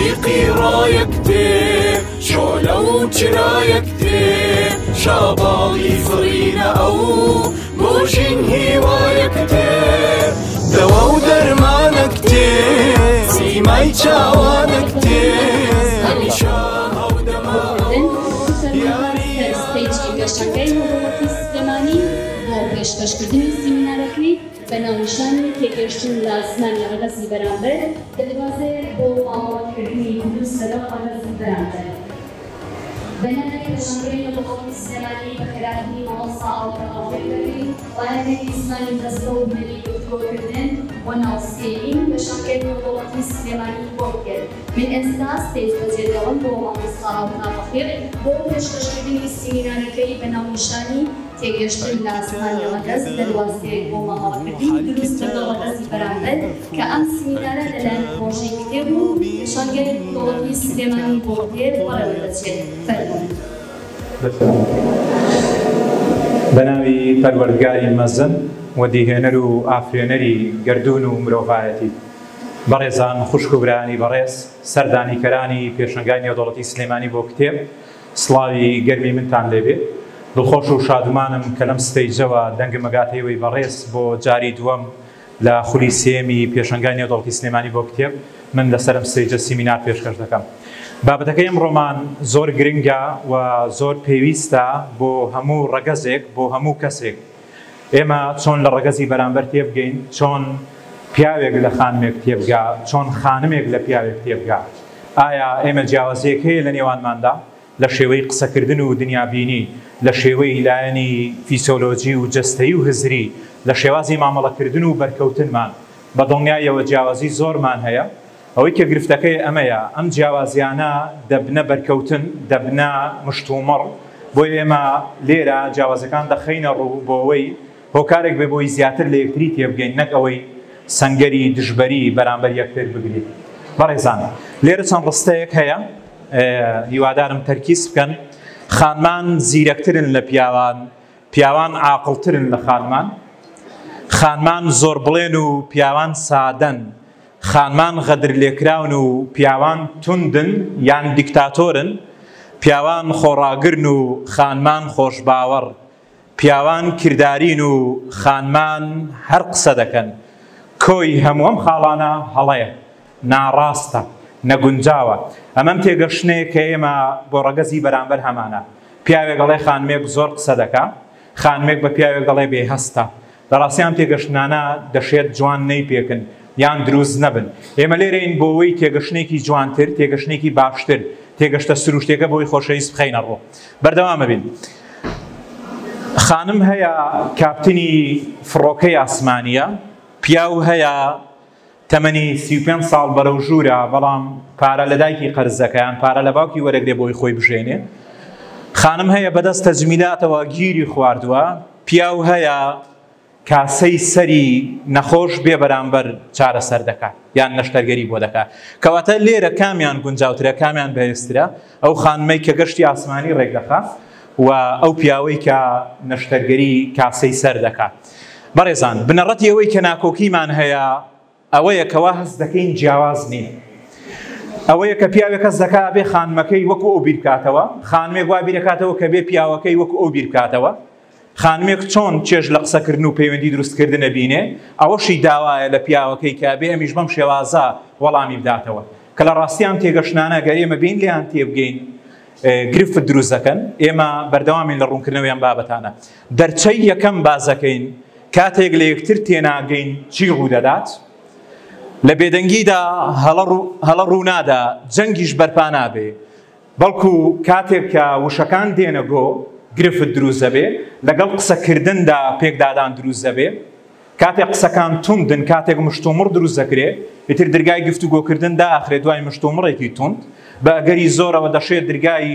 عاشقی ڕایەک تێ، شۆلە و چرایەک تێ، شاباڵی فڕینە ئەو بۆ ژین هیوایەک تێ، دەوا و دەرمانەک تێ، سیمای چاوانەک تێ، هەمیشە هاودەمە ئەو یاری ستەیجی پێشانگای نێودەوڵەتی سلێمانی بۆ پێشکەشکردنی سیمینارەکەی بە ناونیشانی تێگەیشتن لە زمانی ڕەگەزی بەرامبەر، دەروازەیەک بۆ مامەڵەکردنی دروست لەگەڵ ڕەگەزی بەرامبەر. بە ناوی پێشانگای نێودەوڵەتی سلێمانی بەخێرهاتنی مامۆستا ئاڵتە ڕەفیق دەکەین، ڕاهێنەری زمانی جەستە و هونەری گفتوگۆکردن و ناوسێنین پێشانگای نێودەوڵەتی سلێمانی بۆ کتێب. من ئێستا ستەیج بەجێدێڵم بۆ مامۆستا ئاڵتا ڕەفیق بۆ پێشکەشکردنی سیمینارەکەی بە ناونیشانی تێگەشتن لە زمانی ڕەگەز، دەروازەیەک بۆ مامەڵەکردنی دروست لەگەڵ ڕەگەزی بەرامبەر، کە ئەم سیمینارە لەلایەن پڕۆژەی کتێب و پێشانگای نێودەوڵەتی سلێمانی بۆ کتێب بەڕێوەدەچێت. فەرموون. بەناوی پەروەردگاری مەزن وەدیهێنەر و ئافرێنەری گەردوون و مرۆڤایەتی. بەڕێزان، خوشک و برایانی بەڕێز، سەردانیکەرانی پێشەنگای نێودەوڵەتی سلێمانی بۆ کتێب، سڵاوی گەرمی منتان لێبێ. دڵخۆش و شادومانم کە لەم ستەیجەوە دەنگم ئەگاتە ئێوەی بەڕێز بۆ جاری دووەم لە خولی سێیەمی پێشەنگای نێودەوڵەتی سلێمانی بۆ کتێب من لەسەر ئەم ستەیجە سیمینار پێشکەش دەکەم. بابەتەکەی ئەمڕۆمان زۆر گرنگە و زۆر پێویستە بۆ هەموو ڕەگەزێک، بۆ هەموو کەسێک. ئێمە چۆن لە ڕەگەزی بەرامبەر تێبگەین، چۆن پیاوێک لە خانمێک تێبگا، چۆن خانمێک لە پیاوێک تێبگا؟ ئایا ئێمە جیاوازییەک هەیە لە نێوانماندا لە شێوەی قسەکردن و دنیابینی، لە شێوەی لایەنی فیسۆلۆجی و جەستەیی و هزری، لە شێوازی مامەڵەکردن و بەرکەوتنمان؟ بە دڵنیاییەوە جیاوازی زۆرمان هەیە. ئەوەی کە گرفتەکەی ئەمەیە، ئەم جیاوازیانە دەبنە بەرکەوتن، دەبنە مشتومڕ، بۆیە ئێمە لێرە جیاوازیەکان دەخەینە ڕوو بۆ ئەوەی هۆکارێک بێ بۆی زیاتر لە یەکتری تێبگەین نەک ئەوەی سەنگەری دژبەری بەرامبەر یەکتر بگرین. بەڕێزان لێرە چەند ڕستەیەک هەیە هیوادارم تەرکیز بکەن. خانمان زیرەکترن لە پیاوان، پیاوان عاقڵترن لە خانمان، خانمان زۆربڵێن و پیاوان سادەن، خانمان غەدرلێکراون و پیاوان توندن یان دیکتاتۆرن، پیاوان خۆڕاگرن و خانمان خۆشباوەڕ، پیاوان کردارین و خانمان هەر قسە دەکەن. کۆی هەموو ئەم خاڵانە هەڵەیە، ناڕاستە، نەگونجاوە. ئەمەم تێگەشتنەیە کە ئێمە بۆ ڕەگەزی بەرامبەر هەمانە. پیاوێک ئەڵێ خانمێک زۆر قسە دەکا، خانمێک بە پیاوێک دەڵێ بێ هەستە. لە ڕاستی ئەم تێگەشتنانە دەشێت جوان نەیپێکن یان دروست نەبن. ئێمە لێرەین بۆ وەی تێگەشتنێکی جوانتر، تێگەشتنێکی باشتر، تێگەشتە سروشتیەکە بۆی خۆشەویست بخەینە ڕوو. بەردەوام ئەبین. خانم هەیە کاپتنی فڕۆکەی ئاسمانیە، پیاو هەیە تەمەنی 35 ساڵ بەرەو ژوورە بەڵام پارە لە دایکی قەرز دەکا یان پارە لە باوکی وەرەگرێ بۆی خۆی بژێنێ. خانم هەیە بەدەست تەجمیلاتەوە گیری خواردووە، پیاو هەیە کاسەی سەری نەخۆش بێ بەرامبەر چارەسەر دەکات یان نەشتەرگەری بۆ دەکات. کەواتە لێرە کامیان گونجاوترە، کامیان بەهێزترە؟ ئەو خانمەی کە گەشتی ئاسمانی ڕێکدەخا و ئەو پیاوەی کە نەشتەرگەری کاسەی سەر دەکات. بەڕێزان بنەڕەتی ئەوەی کە ناکۆکیمان هەیە ئەوەیە کەوا هەست دەکەین جیاواز نین. ئەوەیە کە پیاوێک هەست دەکا بێ خانمەکەی وەکو ئەو بیر بکاتەوە، خانمێک وا بیرەکاتەوە کە بێ پیاوەکەی وەکو ئەو بیر بکاتەوە. خانمێک چۆن چێژ لە قسەکردن و پەیوەندی دروستکردن ئەبینێ، ئەوەشی داوایە لە پیاوەکەی کە ئەبێ ئەمیش بەم شێوازە وەڵامی بداتەوە. کە لە ڕاستی ئەم تێگەشتنانە گەر ئێمە بێین لێیان تێبگەین گرفت دروست دەکەن. ئێمە بەردەوامین لە ڕوونکردنەوەی ئەم بابەتانە. دەرچەی یەکەم بازەکەین کاتێک لە یەکتر تێناگەین چی ڕوودەدات؟ لە بێدەنگیدا هەڵە ڕوونادا، جەنگیش بەرپا نابێ، بەڵکو کاتێک کە وشەکان دێنە گۆ گرفت دروست دەبێ، لەگەڵ قسەکردندا پێکدادان دروست دەبێ، کاتێک قسەکان توندن، کاتێک مشتومڕ دروست دەکرێ، ئیتر درگای گفتوگۆکردن دائەخرێ دوای مشتومڕێکی توند، بە ئەگەری زۆرەوە دەشێت درگای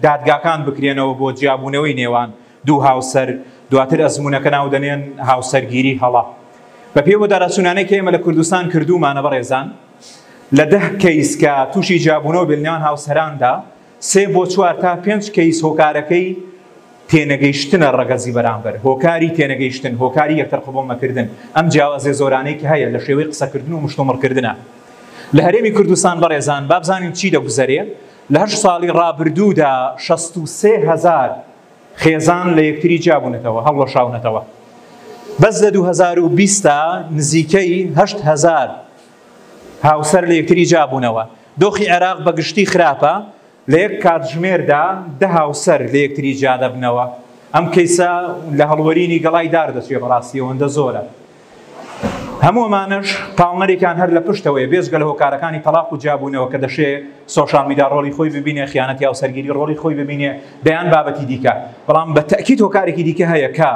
دادگاکان بکرێنەوە بۆ جیابوونەوەی نێوان دوو هاوسەر، دواتر ئەزموونەکە ناو دەنێن هاوسەرگیری هەڵە. بە پێی وەداراچوونانەی کە ئێمە لە کوردستان کردوومانە بەڕێزان، لە 10 کەیس کە تووشی جیابوونەوە بێت لەنێوان هاوسەراندا، سێ بۆ چوار تا پێنج کەیس هۆکارەکەی تێنەگەیشتنە ڕەگەزی بەرامبەر، هۆکاری تێنەگەیشتن، هۆکاری یەکتر قبوڵ نەکردن، ئەم جیاوازیە زۆرانەی کە هەیە لە شێوەی قسەکردن و مشتومڕکردنە. لە هەرێمی کوردستان بەڕێزان با بزانین چی دەگوزەرێ، لە هەشت ساڵی ڕابردوودا 63 هەزار خێزان لە یەکتری جیابوونەتەوە، هەڵوەشاونەتەوە. بەس لە 2020 دا نزیکەی 8000 هاوسەر لە یەکتری جیابوونەوە. دۆخی عێراق بە گشتی خراپە، لە یەک کاتژمێردا دە هاوسەر لە یەکتری جیا دەبنەوە. ئەم کەیسە لە هەڵوەرینی گەڵای دار دەچێ بەڕاستی ئەوەندە زۆرە. هەموو ئەمانەش پاڵنەرێکیان هەر لە پشتەوەیە بێجگە لە هۆکارەکانی تەڵاق و جیابوونەوە کە دەشێ سۆشیال میدیا ڕۆڵی خۆی ببینێ، خیانەتی هاوسەرگیری ڕۆڵی خۆی ببینێ، دەیان بابەتی دیکە. بەڵام بە تەئکید هۆکارێکی دیکە هەیە کە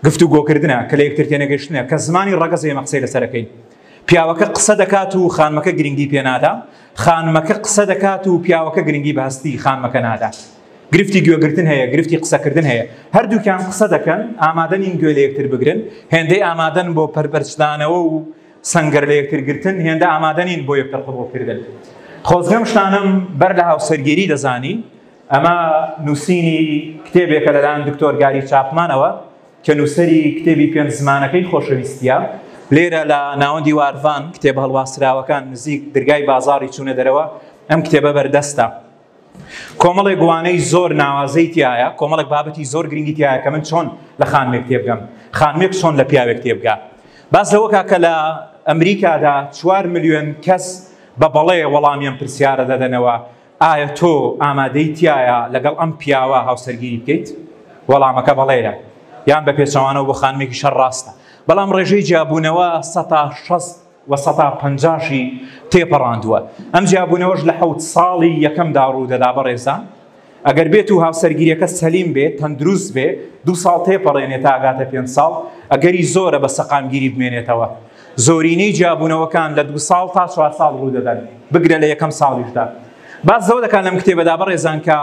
گفتوگۆکردنە، کە لە یەکتر تێنەگەیشتنە، کە زمانی ڕەگەزە ئێمە قسەی لەسەر ئەکەین. پیاوەکە قسە دەکات و خانمەکە گرنگی پێ نادا، خانمەکە قسە دەکات و پیاوەکە گرنگی بە هەستی خانمەکە نادا. گرفتی گوێگرتن هەیە، گرفتی قسەکردن هەیە. هەردووکیان قسە دەکەن، ئامادە نین گوێ لە یەکتر بگرن، هێندەی ئامادەن بۆ پەرپەرچدانەوە و سەنگەر لە یەکتر گرتن، هێندە ئامادە نین بۆ یەکتر قبوڵکردن. خۆزگەم شتانەم بەر لە هاوسەرگیری دەزانی. ئەمە نووسینی کتێبێکە لەلایەن دکتۆر گاری چاپمانەوە کە نووسەری کتێبی پێنج زمانەکەی خۆشەویستییە. لێرە لە ناوەندی وارڤان، کتێبە هەڵواسراوەکان نزیک درگای بازاڕی چوونە دەرەوە، ئەم کتێبە بەردەستە. کۆمەڵێک وانەی زۆر ناوازەی تیایە، کۆمەڵێک بابەتی زۆر گرنگی تیایە کە من چۆن لە خانمێک تێبگەم، خانمێک چۆن لە پیاوێک تێبگا. باس لەوە کا کە لە ئەمریکادا 4 ملیۆن کەس بە بەڵێ وەڵامی ئەم پرسیارە دەدەنەوە، ئایا تۆ ئامادەی تیایە لەگەڵ ئەم پیاوە هاوسەرگیری بکەیت؟ وەڵامەکە بەڵێیە، یان بە پێچەوانەوە بۆ خانمێکیش هەر ڕاستە. بەڵام ڕێژەی جیابوونەوە 60% و 50%شی تێپەڕاندووە. ئەم جیابوونەوەش لە حەوت ساڵی یەکەمدا ڕوودەدا بەڕێزان. ئەگەر بێت و هاوسەرگیریەکە سەلیم بێ، تەندروست بێ، دوو ساڵ تێپەڕێنێ تا ئەگاتە پێنج ساڵ، ئەگەری زۆرە بە سەقامگیری بمێنێتەوە. زۆرینەی جیابوونەوەکان لە دوو ساڵ تا چوار ساڵ ڕوودەدەن، بگرە لە یەکەم ساڵیشدا. باس لەوە دەکات لەم کتێبەدا بەڕێزان کە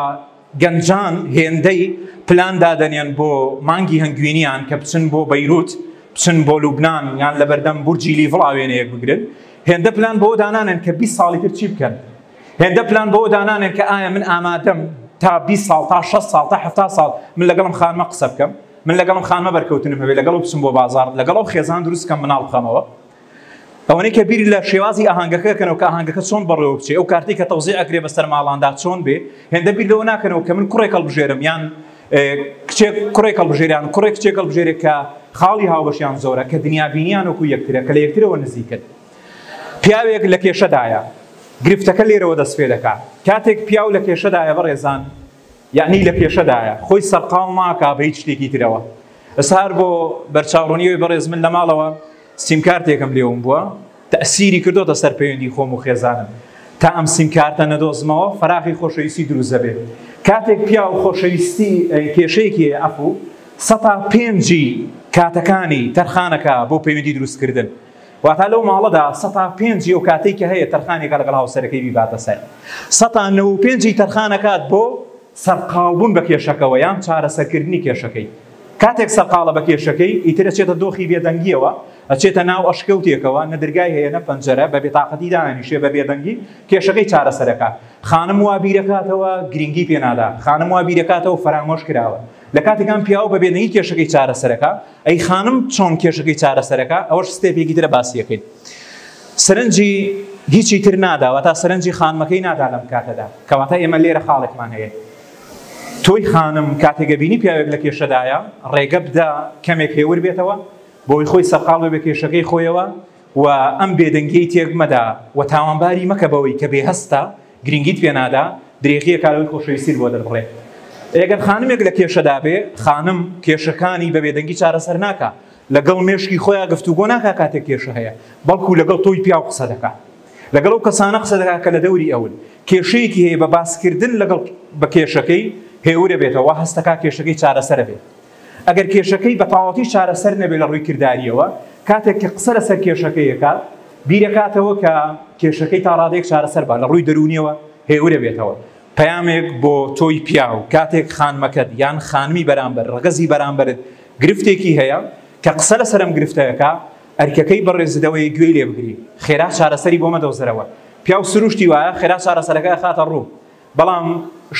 گەنجان هێندەی پلان دادەنێن بۆ مانگی هەنگوینیان کە بچن بۆ بەیروت، بچن بۆ لوبنان یان لەبەردەم بورجی لیڤڵ ئاوێنەیەک بگرن، هێندە پلان بەوە دانانێن کە 20 ساڵی تر چی بکەن. هێندە پلان بەوە دانانێن کە ئایا من ئامادەم تا 20 ساڵ تا 60 ساڵ تا 70 ساڵ من لەگەڵم خانمە قسە بکەم، من لەگەڵم خانمە بەرکەوتنم هەبێ، لەگەڵ بچم بۆ بازاڕ، لەگەڵ ئەو خێزان دروست بکەم، مناڵ بخەمەوە. ئەوەنەی کە بیر لە شێوازی ئاهەنگەکە کەنەوە کە ئاهەنگەکە چۆن بەڕێوە بچێ، ئەو کارتەی کە تەوزیع ئەکرێ بەسەر ماڵاندا چۆن بێ، هێندە بیر لەوە ناکەنەوە کە من کوڕێک هەڵبژێرم یان کچێک کوڕێک هەڵبژێریان کوڕێک کچێک هەڵبژێرێک کە خاڵی هاوبەشیان زۆرە، کە دنیابینیان وەکو یەکترە، کە لە یەکترەوە نزیکن. پیاوێک لە کێشەدایە، گرفتەکە لێرەوە دەست پێ دەکا. کاتێک پیاو لە کێشەدایە بەڕێزان، یەعنی لە کێشەدایە، خۆی سەرقاڵ ناکا بە هیچ شتێکی ترەوە. ئێستا هەر بۆ بەرچاوڕوونیەوەی بەڕێز من لە ماڵەوە سیمکارتێکم لێوم بووە، تەئسیری کردۆتە سەر پەیوەندی خۆم و خێزانم. تا ئەم سیمکارتە نەدۆزمەوە فەراغی خۆشەویستی دروست دەبێ. کاتێک پیاو خۆشەویستی کێشەیەکی هەیە عەفو، سەتا پێنجی کاتەکانی تەرخانەکا بۆ پەیوەندی دروستکردن. واتا لەو ماڵەدا سەتا پێنجی ئەو کاتەی کە هەیە تەرخانێکە لەگەڵ هاوسەرەکەی بیباتە سەر، سەتا نەوە و پێنجی تەرخانەکات بۆ سەرقاڵبوون بە کێشەکەوە یان چارەسەرکردنی کێشەکەی. کاتێک سەرقاڵە بە کێشەکەی، ئیتر ئەچێتە دۆخی بێدەنگییەوە، ئەچێتە ناو ئەشکەوتێکەوە، نە درگای هەیە نە پەنجەرە، بە بێتاقەتی دانەنیشێ، بە بێدەنگی کێشەکەی چارەسەرەکات. خانم وا بیرەکاتەوە گرنگی پێ نادا، خانم وا بیرەکاتەوە فەرامۆش کراوە. لە کاتێکان پیاو بە بێدەنگی کێشەکەی چارەسەرەکا، ئەی خانم چۆن کێشەکەی چارەسەرەکا؟ ئەوەش step ێکی ترە باسی ئەکەین. سەرنجی هیچی تر نادا، واتا سەرنجی خانمەکەی نادا لەم کاتەدا. کەواتە ئێمە لێرە خاڵێکمان هەیە. تۆی خانم کاتێک ئەبینی پیاوێک لە کێشەدایە، ڕێگە بدە کەمێک هێور بێتەوە، بۆی خۆی سەرقاڵ بێ بە کێشەکەی خۆیەوە و ئەم بێدەنگیەی تێک مەدە و تاوانباری مەکە بەوەی کە بێهەستە، گرنگیت پێ نادا، درێغییەکە لەوەی خۆشەویستیت بۆ دەربڕێ. ئەگەر خانمێک لە کێشەدا بێ، خانم کێشەکانی بە بێدەنگی چارەسەر ناکا، لەگەڵ مێشکی خۆیا گفتوگۆ ناکا کاتێک کێشە هەیە، بەڵکو لەگەڵ تۆی پیاو قسە دەکا. لەگەڵ ئەو کەسانە قسە دەکا کە لە دەوری ئەون. کێشەیەکی هەیە بە باسکردن لەگەڵ بە کێشەکەی هێورە بێتەوە، وا هەستەکا کێشەکەی چارەسەرە بێ. ئەگەر کێشەکەی بە تەواوەتی چارەسەر نەبێت لە ڕووی کردارییەوە، کاتێک کە قسە لەسەر کێشەکەی ئەکات، بیرەکاتەوە کە کێشەکەی تا ڕادەیەک چارەسەر بە، لە ڕووی دەروونییەوە هێورە بێتەوە. پەیامێک بۆ تۆی پیاو، کاتێک خانمەکەت یان خانمی بەرامبەر، ڕەگەزی بەرامبەرت گرفتێکی هەیە، کە قسە لەسەر ئەم گرفتە ئەکا، ئەرکەکەی بەڕێزتەوەیە گوێی لێ بگری، خێرا چارەسەری بۆ مەدۆزەرەوە. پیاو سروشتی وایە خێرا چارەسەرەکە ئەخاتە ڕوو، بەڵام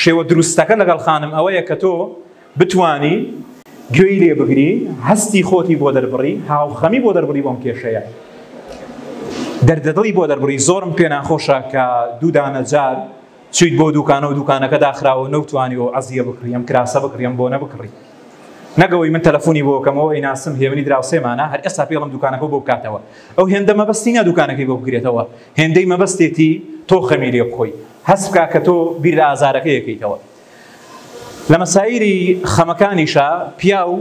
شێوە دروستەکە لەگەڵ خانم ئەوەیە کە تۆ بتوانی گوێی لێ بگری، هەستی خۆتی بۆ دەربڕی، هاوخەمی بۆ دەربڕی بۆم کێشەیە. دەردەدڵی بۆ دەربڕی زۆرم پێ ناخۆشە کە دوو دانە جار چویت بۆ دوکانە و دوکانەکە داخراوە نەوتوانی ئەو عەزیە بکڕی ئەم کراسە بکڕی ئەم بۆنە بکڕی نەگەوەی من تەلەفۆنی بۆ کەمەوە ئەیناسم هێمنی دراوسێمانە هەر ئێستا پێڵم دوکانەکە بۆ بکاتەوە ئەو هێندە مەبەستی نا دوکانەکەی بۆ بگرێتەوە هێندەی مەبەستێتی تۆ خەمی لێ بخۆی هەست بکا کە تۆ بیر لە ئازارەکەی ئەکەیتەوە لە مەسایلی خەمەکانیشا پیاو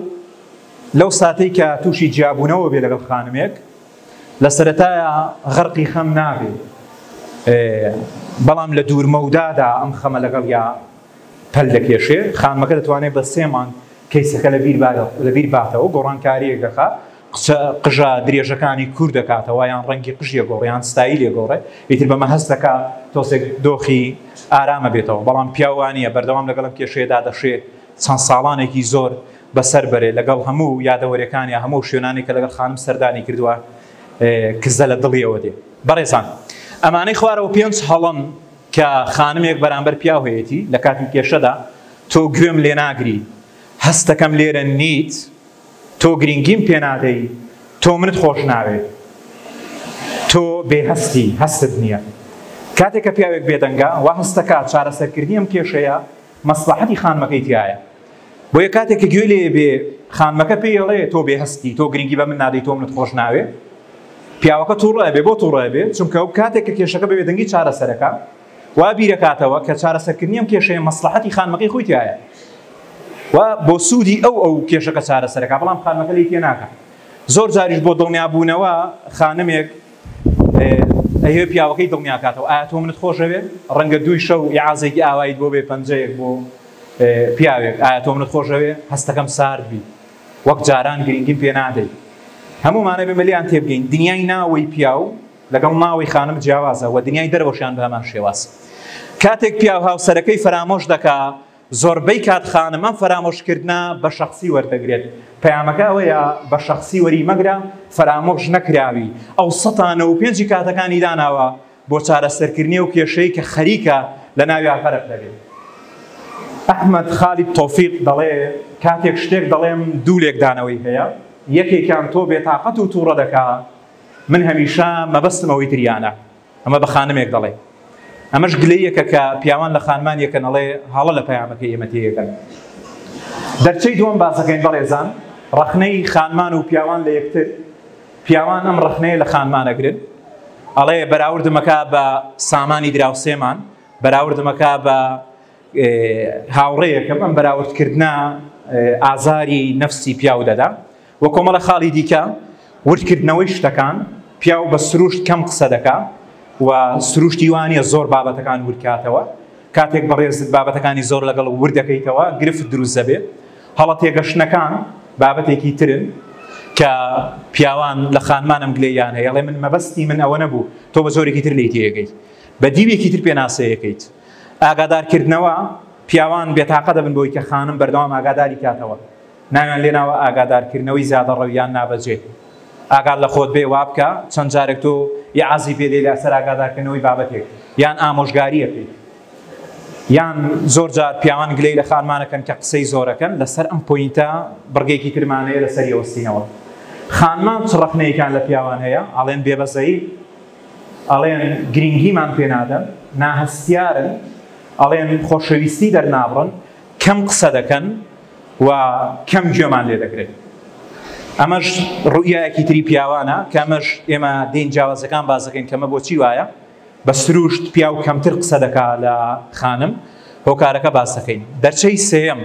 لەو ساتەی کە تووشی جیابوونەوە بێ لەگەڵ خانمێک لە سەرەتایا غەرقی خەم نابێ بەڵام لە دوورمەودادا ئەم خەمە لەگەڵیا پەل دەکێشێ خانمەکە دەتوانێت بە سێ مانگ کەیسەکە لەبیر باتەوە گۆڕانکاریەک دەخا قژە درێژەکانی کورت دەکاتەوە یان ڕەنگی قژی ئەگۆڕێ یان ستایلی ئەگۆڕێ ئیتر بەمە هەست دەکا تۆزێک دۆخی ئارامە بێتەوە بەڵام پیاو وانییە بەردەوام لەگەڵ ئەم کێشەیەدا دەشێ چەند ساڵانێکی زۆر بەسەر بەرێ لەگەڵ هەموو یادەوەریەکان یا هەموو شوێنانی کە لەگەڵ خانم سەردانی کردووە کزە لە دڵیەوە دێ بەڕێزان ئەمانەی خوارەوە پێنج هەڵەن کە خانمێک بەرامبەر پیاو هەیەتی لە کاتی کێشەدا تۆ گوێم لێ ناگری هەستەکەم لێرە نیت تۆ گرینگیم پێ نادەی تۆ منت خۆش ناوێ تۆ بێ هەستی هەستت نییە کاتێک کە پیاوێک بێدەنگە وا هەستەکا چارەسەرکردنی ئەم کێشەیە مەسڵەحەتی خانمەکەی تیایە بۆیە کاتێک کە گوێ لێ بێ خانمەکە پێی ئەڵێ تۆ بێ هەستی تۆ گرنگی بە من نادەی تۆ منت خۆش ناوێ پیاوەکە تووڕە بێ بۆ تووڕە بێ چونکە ئەو کاتێک کە کێشەکە بە بێدەنگی چارەسەرەکە وا بیرەکاتەوە کە چارەسەرکردنی ئەم کێشەیە مەسڵەحەتی خانمەکەی خۆی تیایە و بۆ سوودی ئەو ئەو کێشەکە چارەسەرەکە بەڵام خانمەکە لێی تێناکا زۆر جاریش بۆ دڵنیابوونەوە خانمێک ئەیەوێ پیاوەکەی دڵنیا کاتەوە ئایا تۆ منت خۆشەوێ ڕەنگە دووی شەو ئیعازێکی ئاوایت بۆ بێ پەنجەیەک بۆ پیاوێک ئایا تۆ منت خۆشەوێ هەستەکەم سارد بی وەک جاران گرنگیم پێ نادەی هەموومانە بێ ملیان تێبگەین دنیای ناوەی پیاو لەگەڵ ناوەی خانم جیاوازە و دنیای دەرەوەشیان بە هەمان شێواز کاتێک پیاو هاوسەرەکەی فەرامۆش دەکا زۆربەی کات خانم ئەم فەرامۆشکردنە بە شەخسی وەردەگرێت، پەیامەکە ئەوەیە بە شەخسی وەری مەگرە، فەرامۆش نەکراوی، ئەو سەتا نەوە و پێنجی کاتەکانی داناوە بۆ چارەسەرکردنی ئەو کێشەی کە خەریکە لە ناویا غەرق دەبێت. ئەحمەد خالید تۆفیق دەڵێ، کاتێک شتێک دەڵێم دوو لێکدانەوەی هەیە، یەکێکیان تۆ بێتاقەت و توڕە دەکا، من هەمیشە مەبەستم ئەوەی تریانە. ئەمە بە خانمێک دەڵێ. ئەمەش گلەییەکە کە پیاوان لە خانمان یەکەن ئەڵێ هەڵە لە پەیامەکەی ئێمە تێیەکەن. دەرچەی دووەم باسەکەین بەڕێزان، ڕەخنەی خانمان و پیاوان لە یەکتر، پیاوان ئەم ڕەخنەیە لە خانمان ئەگرن ئەڵێ بەراوردم ئەکا بە سامانی دراوسێمان، بەراوردم ئەکا بە هاوڕێیەکەم، ئەم بەراوردکردنە ئازاری نەفسی پیاو دەدا. وە کۆمەڵە خاڵی دیکە، وردکردنەوەی شتەکان، پیاو بە سروشت کەم قسە دەکا و سروشتی وا نییە زۆر بابەتەکان وردکاتەوە، کاتێک بەڕێزت بابەتەکانی زۆر لەگەڵ ورد دەکەیتەوە گرفت دروست دەبێ. هەڵە تێگەشتنەکان بابەتێکی ترن کە پیاوان لە خانمان ئەم گلەییان هەیە، ئەڵێ من مەبەستی من ئەوە نەبوو، تۆ بە جۆرێکی تر لێی تێگەیت، بە دیوێکی تر پێناسەیەکەیت. ئاگادارکردنەوە، پیاوان بێتاقە دەبن بۆی کە خانم بەردەوام ئاگاداری کاتەوە. ناویان لێناوە ئاگادارکردنەوەی زیادەڕەوی یان نابەجێ. ئاگات لە خۆت بێ وابکە چەند جارێک تۆ ئیعازی پێ دێی لەسەر ئاگادارکردنەوەی بابەتێک یان ئامۆژگاریەکەی یان زۆر جار پیاوان گلەی لە خانمانەکەن کە قسەی زۆرەکەن لەسەر ئەم point ە بڕگێکی ترمانەیە لەسەری وەستینەوە خانمان چ ڕەخنەیەکیان لە پیاوان هەیە ئەڵێن بێبەزەیی ئەڵێن گرنگیمان پێنادەن ناهەستیارن ئەڵێن خۆشەویستی دەرنابڕن کەم قسە دەکەن و کەم گوێمان لێ دەگرن. ئەمەش ڕوئیایەکی تری پیاوانە کە ئەمەش ئێمە دێین جیاوازەکان باس دەکەین کە ئەمە بۆچی وایە. بە سروشت پیاو کەمتر قسە دەکا لە خانم، هۆکارەکە باس دەکەین. دەرچەی سێیەم،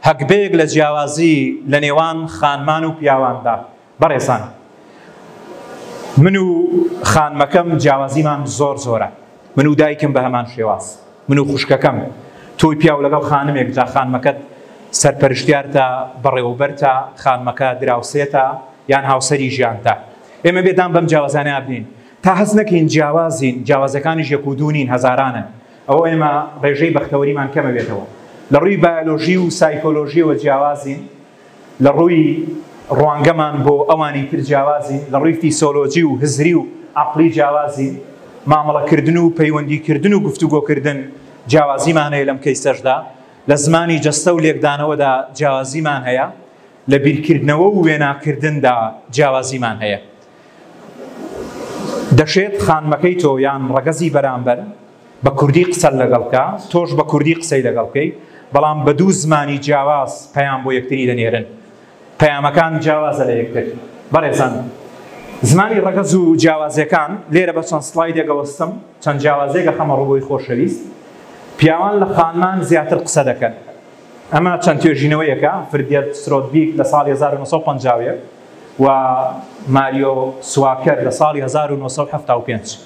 هەگبەیەک لە جیاوازی لە نێوان خانمان و پیاواندا. بەڕێزان من و خانمەکەم جیاوازیمان زۆر زۆرە، من و دایکم بە هەمان شێواز. من و خوشکەکەم، تۆی پیاو لەگەڵ خانمێک، جا خانمەکەت سەرپەرشتیارتە، بەڕێوەبەرتە، خانمەکە دراوسێتە یان هاوسەری ژیانتە. ئێمە بێ دان بەم جیاوازانەیا بنێین. تا هەست نەکەین جیاوازین، جیاوازیەکانیش یەک و دوو نین، هەزارانن. ئەوە ئێمە ڕێژەی بەختەوەریمان کەمەبێتەوە. لە ڕووی بایۆلۆژی و سایکۆلۆژیەوە جیاوازین. لە ڕووی ڕوانگەمان بۆ ئەوانی تر جیاوازین، لە ڕووی فیسۆلۆجی و هزری و عەقڵی جیاوازین، مامەڵەکردن و پەیوەندیکردن و گفتوگۆکردن جیاوازیمان هەیە لەم کەیسەشدا، لە زمانی جەستە و لێکدانەوەدا جیاوازیمان هەیە، لە بیرکردنەوە و وێناکردندا جیاوازیمان هەیە. دەشێت خانمەکەی تۆ یان ڕەگەزی بەرامبەر بە کوردی قسەت لەگەڵ بکا، تۆش بە کوردی قسەی لەگەڵ بکەی، بەڵام بە دوو زمانی جیاواز پەیام بۆ یەکتری دەنێرن. پەیامەکان جیاوازە لە یەکتر. بەڕێزان زمانی ڕەگەز و جیاوازیەکان لێرە بە چەند سڵایدێک ئەوەستم، چەند جیاوازیەک ئەخەمە ڕوو بۆی خۆشەویست. پیاوان لە خانمان زیاتر قسە دەکەن. ئەمە چەند توێژینەوەیەکە فردیەت سترۆدبیک لە ساڵی 1951 و ماریۆ سواکەر لە ساڵی 1975.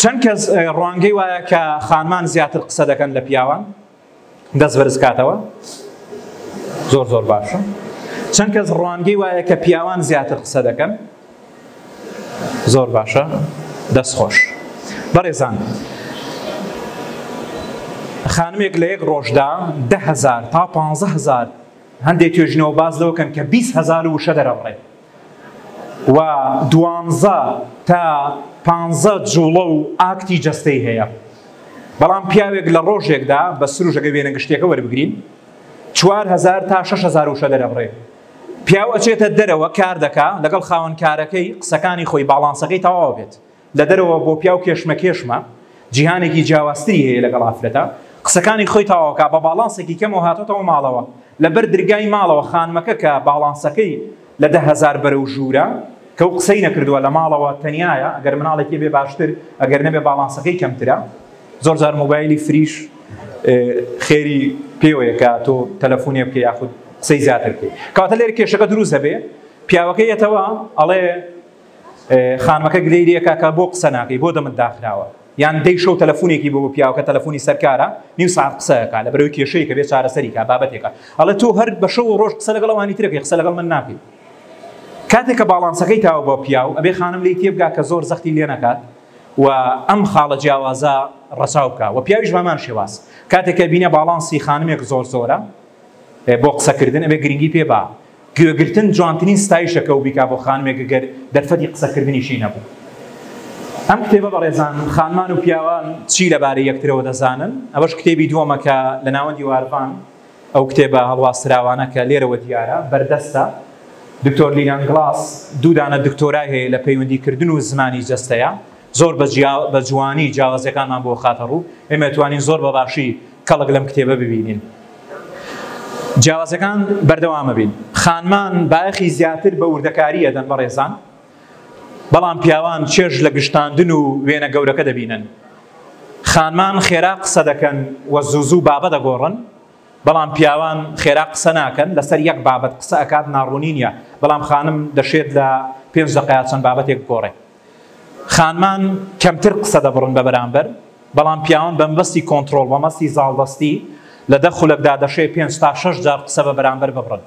چەند کەس ڕوانگەی وایە کە خانمان زیاتر قسە دەکەن لە پیاوان؟ دەست بەرز کاتەوە. زۆر زۆر باشە. چەند کەس ڕوانگەی وایە کە پیاوان زیاتر قسە دەکەن؟ زۆر باشە، دەست خۆش. بەڕێزان خانمێک لە یەک ڕۆژدا 10,000 تا 15,000 هەندێک توێژینەوە باس لەوە کەن کە 20,000 وشە دەرەبڕێ و دوانزە تا پانزە جوڵە و ئاکتی جەستەی هەیە. بەڵام پیاوێک لە ڕۆژێکدا بە سروش ئەگەر وێنە گشتیەکە وەربگرین 4000 تا 6000 وشە دەرەبڕێ. پیاو ئەچێتە دەرەوە کار دەکا لەگەڵ خاوەن کارەکەی قسەکانی خۆی باڵانسەکەی تەواو بێت لە دەرەوە بۆ پیاو کێشمەکێشمە جیهانێکی جیاوازتری هەیە لەگەڵ ئافرەتە قسەکانی خۆی تەواوکا بە باڵانسێکی کەمەوە هاتۆتەوە ماڵەوە لەبەر درگای ماڵەوە خانمەکە کە باڵانسەکەی لە 10,000 بەرەو ژوورە کە و قسەی نەکردووە لە ماڵەوە تەنیایە ئەگەر مناڵێکی بێ باشتر ئەگەر نەبێ باڵانسەکەی کەمترە زۆر جار مۆبایلی فریش خێری پێوەیە کە تۆ تەلەفۆنێ بکەی یاخود قسەی زیاتر بکەی کەواتە لێرە کێشەکە دروست دەبێ پیاوەکە یەتەوە ئەڵێ خانمەکە گلەی لێکا کە بۆ قسە ناکەی بۆ دەمت داخراوە یان دەی شەو تەلەفۆنێکی بۆ پیاوەکە تەلەفۆنی سەرکارە نیو ساعت قسەکە لە بەرەوەی کێشەیەکە بێ چارەسەری کا بابەتێکە ئەڵێ تۆ هەر بە شەو و ڕۆژ قسە لەگەڵ ئەوانی ترەکەی قسە لەگەڵ من ناکەی کاتێک کە باڵانسەکەی تاوە بۆ پیاو ئەبێ خانم لێی تێبگا کە زۆر زەختی لێ نەکات و ئەم خاڵە جیاوازە ڕەچاو بکا و پیاویش بەمان شێواز کاتێک کە بینە باڵانسی خانمێک زۆر زۆرە بۆ قسەکردن ئەبێ گرنگی پێ با گوێگرتن جوانترین ستایشە کە و بیکا بۆ خانمێک گەر دەرفەتی قسەکردنیشی نەبوو. ئەم کتێبە بەڕێزان خانمان و پیاوان چی لەبارەی یەکترەوە دەزانن ئەوەش کتێبی دووەمە کە لە ناوەندی وارڤان ئەو کتێبە هەڵواسراوانە کە لێرەوە دیارە بەردەستە. دکتۆر لیلان گڵاس دوو دانە دکتۆرای هەیە لە پەیوەندیکردن و زمانی جەستەیە زۆر بە جوانی جیاوازیەکانمان بۆ خاتە ڕوو ئێمە توانین زۆر بە باشی کەڵک لەم کتێبە ببینین. جیاوازەکان بەردەوامە بین. خانمان بایەخی زیاتر بە وردەکاری ئەدەن بەڕێزان، بەڵام پیاوان چێژ لە گشتاندن و وێنە گەورەکە دەبینن. خانمان خێرا قسە دەکەن و زوو زوو بابە دەگۆڕن، بەڵام پیاوان خێرا قسە ناکەن، لەسەر یەک بابەت قسە ئەکات ناڕوونی نییە، بەڵام خانم دەشێت لە پێنج دەقەیا چەند بابەتێک بگۆڕێ. خانمان کەمتر قسە دەبڕن بە بەرامبەر، بەڵام پیاوان بە مەبەستی کۆنتڕۆڵ، بە مەبەستی زاڵدەستی لە دە خولەکدا دەشێ پێنج تا شەش جار قسە بە بەرامبەر ببڕن.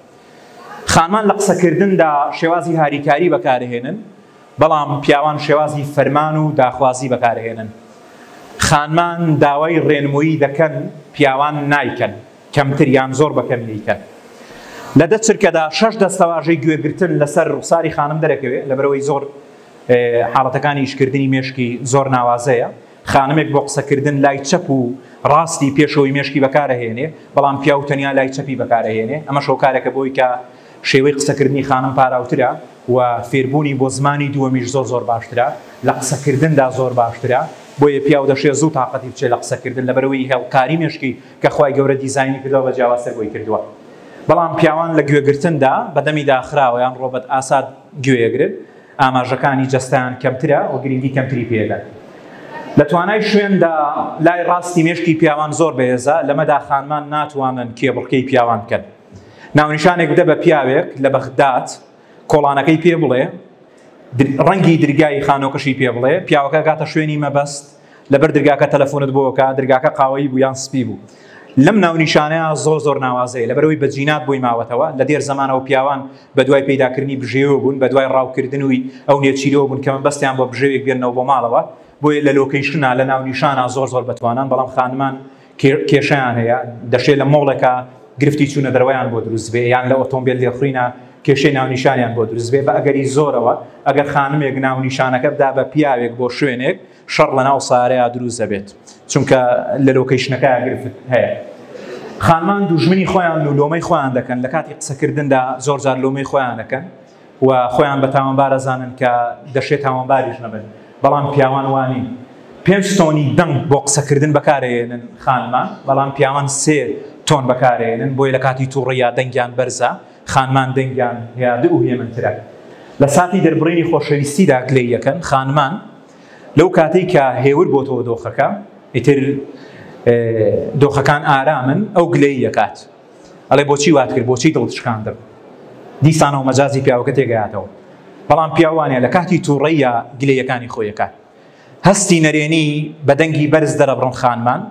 خانمان لە قسەکردندا شێوازی هاریکاری بەکارهێنن، بەڵام پیاوان شێوازی فەرمان و داخوازی بەکارهێنن. خانمان داوای ڕێنموویی دەکەن، پیاوان نایکەن، کەمتر یان زۆر بە کەمی ئەیکەن. لە دە چرکەدا شەش دەستەواژەی گوێگرتن لەسەر ڕوخساری خانم دەرەکەوێ، لەبەرئەوەی زۆر حاڵەتەکانی ئیشکردنی مێشکی زۆر ناوازەیە. خانمێک بۆ قسەکردن لای چەپ و ڕاستی پێشەوەی مێشکی بەکارەهێنێ، بەڵام پیاو تەنیا لای چەپی بەکارەهێنێ، ئەمەش هۆکارێکە بۆی کە شێوەی قسەکردنی خانم پاراوترە و فێربوونی بۆ زمانی دووەمیش زۆر زۆر باشترە، لە قسەکردندا زۆر باشترە، بۆیە پیاو دەشێ زوو تاقەتی بچێ لە قسەکردن لەبەرئەوەی هێڵکاری مێشکی کە خوای گەورە دیزاینی کردوە بە جیاوازتر بۆی کردوە. بەڵام پیاوان لە گوێگرتندا بە دەمی داخراوە یان ڕۆبەت ئاسا گوێیەگرن، ئاماژەکانی جەستەیان کەمترە و گرنگی کەمتری پێدەن. لە توانای شوێندا لای ڕاستی مێشکی پیاوان زۆر بەهێزە، لەمەدا خانمان ناتوانن کێبڕکێی پیاوان بکەن. ناونیشانێک بدە بە پیاوێک لە بەغداد، کۆڵانەکەی پێ بڵێ، ڕەنگی درگای خانۆکەشی پێ بڵێ، پیاوەکە گاتە شوێنی مەبەست، لەبەر درگاکە تەلەفۆنت بۆ کە درگاکە قاوەیی بوو یان سپی بوو. لەم ناونیشانەیە زۆر زۆر ناوازەیە، لەبەرئەوەی بە جینات بۆی ماوەتەوە، لە دێر زەمانەوە پیاوان بە دوای پەیداکردنی بژێوە بوون، بە دوای ڕاوکردنوی ئەو نێچیرەوە بوون کە مەبەستیان بۆ بژێوێک بێننەوە بۆ ماڵەوە، بۆیە لە location ا لە ناونیشانا زۆر زۆر بەتوانان، بەڵام خانمان کێشەیان هەیە، دەشێ لە مۆڵێکا گرفتی چوونە دەرەوەیان بۆ دروست بێ، یان لە ئۆتۆمبێل لێخوڕینا کێشەی ناونیشانیان بۆ دروست بێ، بە ئەگەری زۆرەوە ئەگەر خانمێک ناونیشانەکە بدا بە پیاوێک بۆ شوێنێک شەڕ لە ناو سارەیا دروست دەبێت، چونکە لە location ەکە گرفت هەیە. خانمان دوژمنی خۆیان و لۆمەی خۆیان دەکەن، لە کاتی قسەکردندا زۆر جار لۆمەی خۆیان دەکەن. و خۆیان بە تاوانبار ئەزانن کە دەشێ تاوانباریش نەبن، بەڵام پیاوان وانین. پێنج تۆنی دەنگ بۆ قسەکردن بەکارئەیەنن خانمان، بەڵام پیاوان سێ تۆن بەکارئەیەنن، بۆیە لە کاتی توڕەییا دەنگیان بەرزە، خانمان دەنگیان هێادئ و هێمنترە. لە ساتی دەربڕینی خۆشەویستیدا گلەیی ئەکەن، خانمان لەو کاتەی کە هێور بۆتەوە دۆخەکە، ئیتر دۆخەکان ئارامن، ئەو گلەیی ئەکات. ئەڵێ بۆچی وات کرد بۆچی دڵت شکاندم دیسانەوە مەجازی پیاوەکە تێگەیاتەوە بەڵام پیاوانە لە کاتی تووڕەیە گلەیەکانی خۆیەکات هەستی نەرێنی بە دەنگی بەرز دەرەبڕن خانمان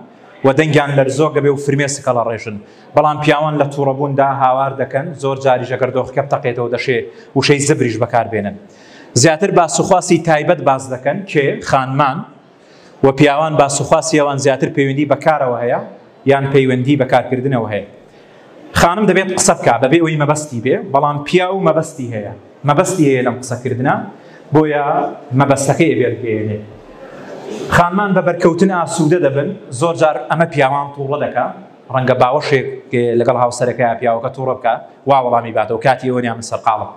و دەنگیان لەرزۆک دەبێ و فرمێسک هەڵەڕێژن بەڵام پیاوان لە تووڕەبووندا هاوار دەکەن زۆر جاریش ئەگەر دۆخەکە بتەقێتەوە دەشێ وشەی زبریش بەکاربێنن زیاتر باسوخواسی تایبەت باس دەکەن کێ خانمان و پیاوان باسوخواسی ئەوان زیاتر پەیوەندی بە کارەوە هەیە یان پەیوەندی بە کارکردنەوە هەیە. خانم دەبێت قسە بکا بەبێ ئەوەی مەبەستی بێ، بەڵام پیاو مەبەستی هەیە، مەبەستی هەیە لەم قسەکردنە، بۆیە مەبەستەکەی ئەبێت بگەیەنێ. خانمان بە بەرکەوتن ئاسوودە دەبن، زۆر جار ئەمە پیاوان تووڕە دەکا، ڕەنگە باوەشێک لەگەڵ هاوسەرەکەیا پیاوەکە تووڕە بکا، وا وەڵامی باتەوە کاتی ئەوە نیە من سەرقاڵم.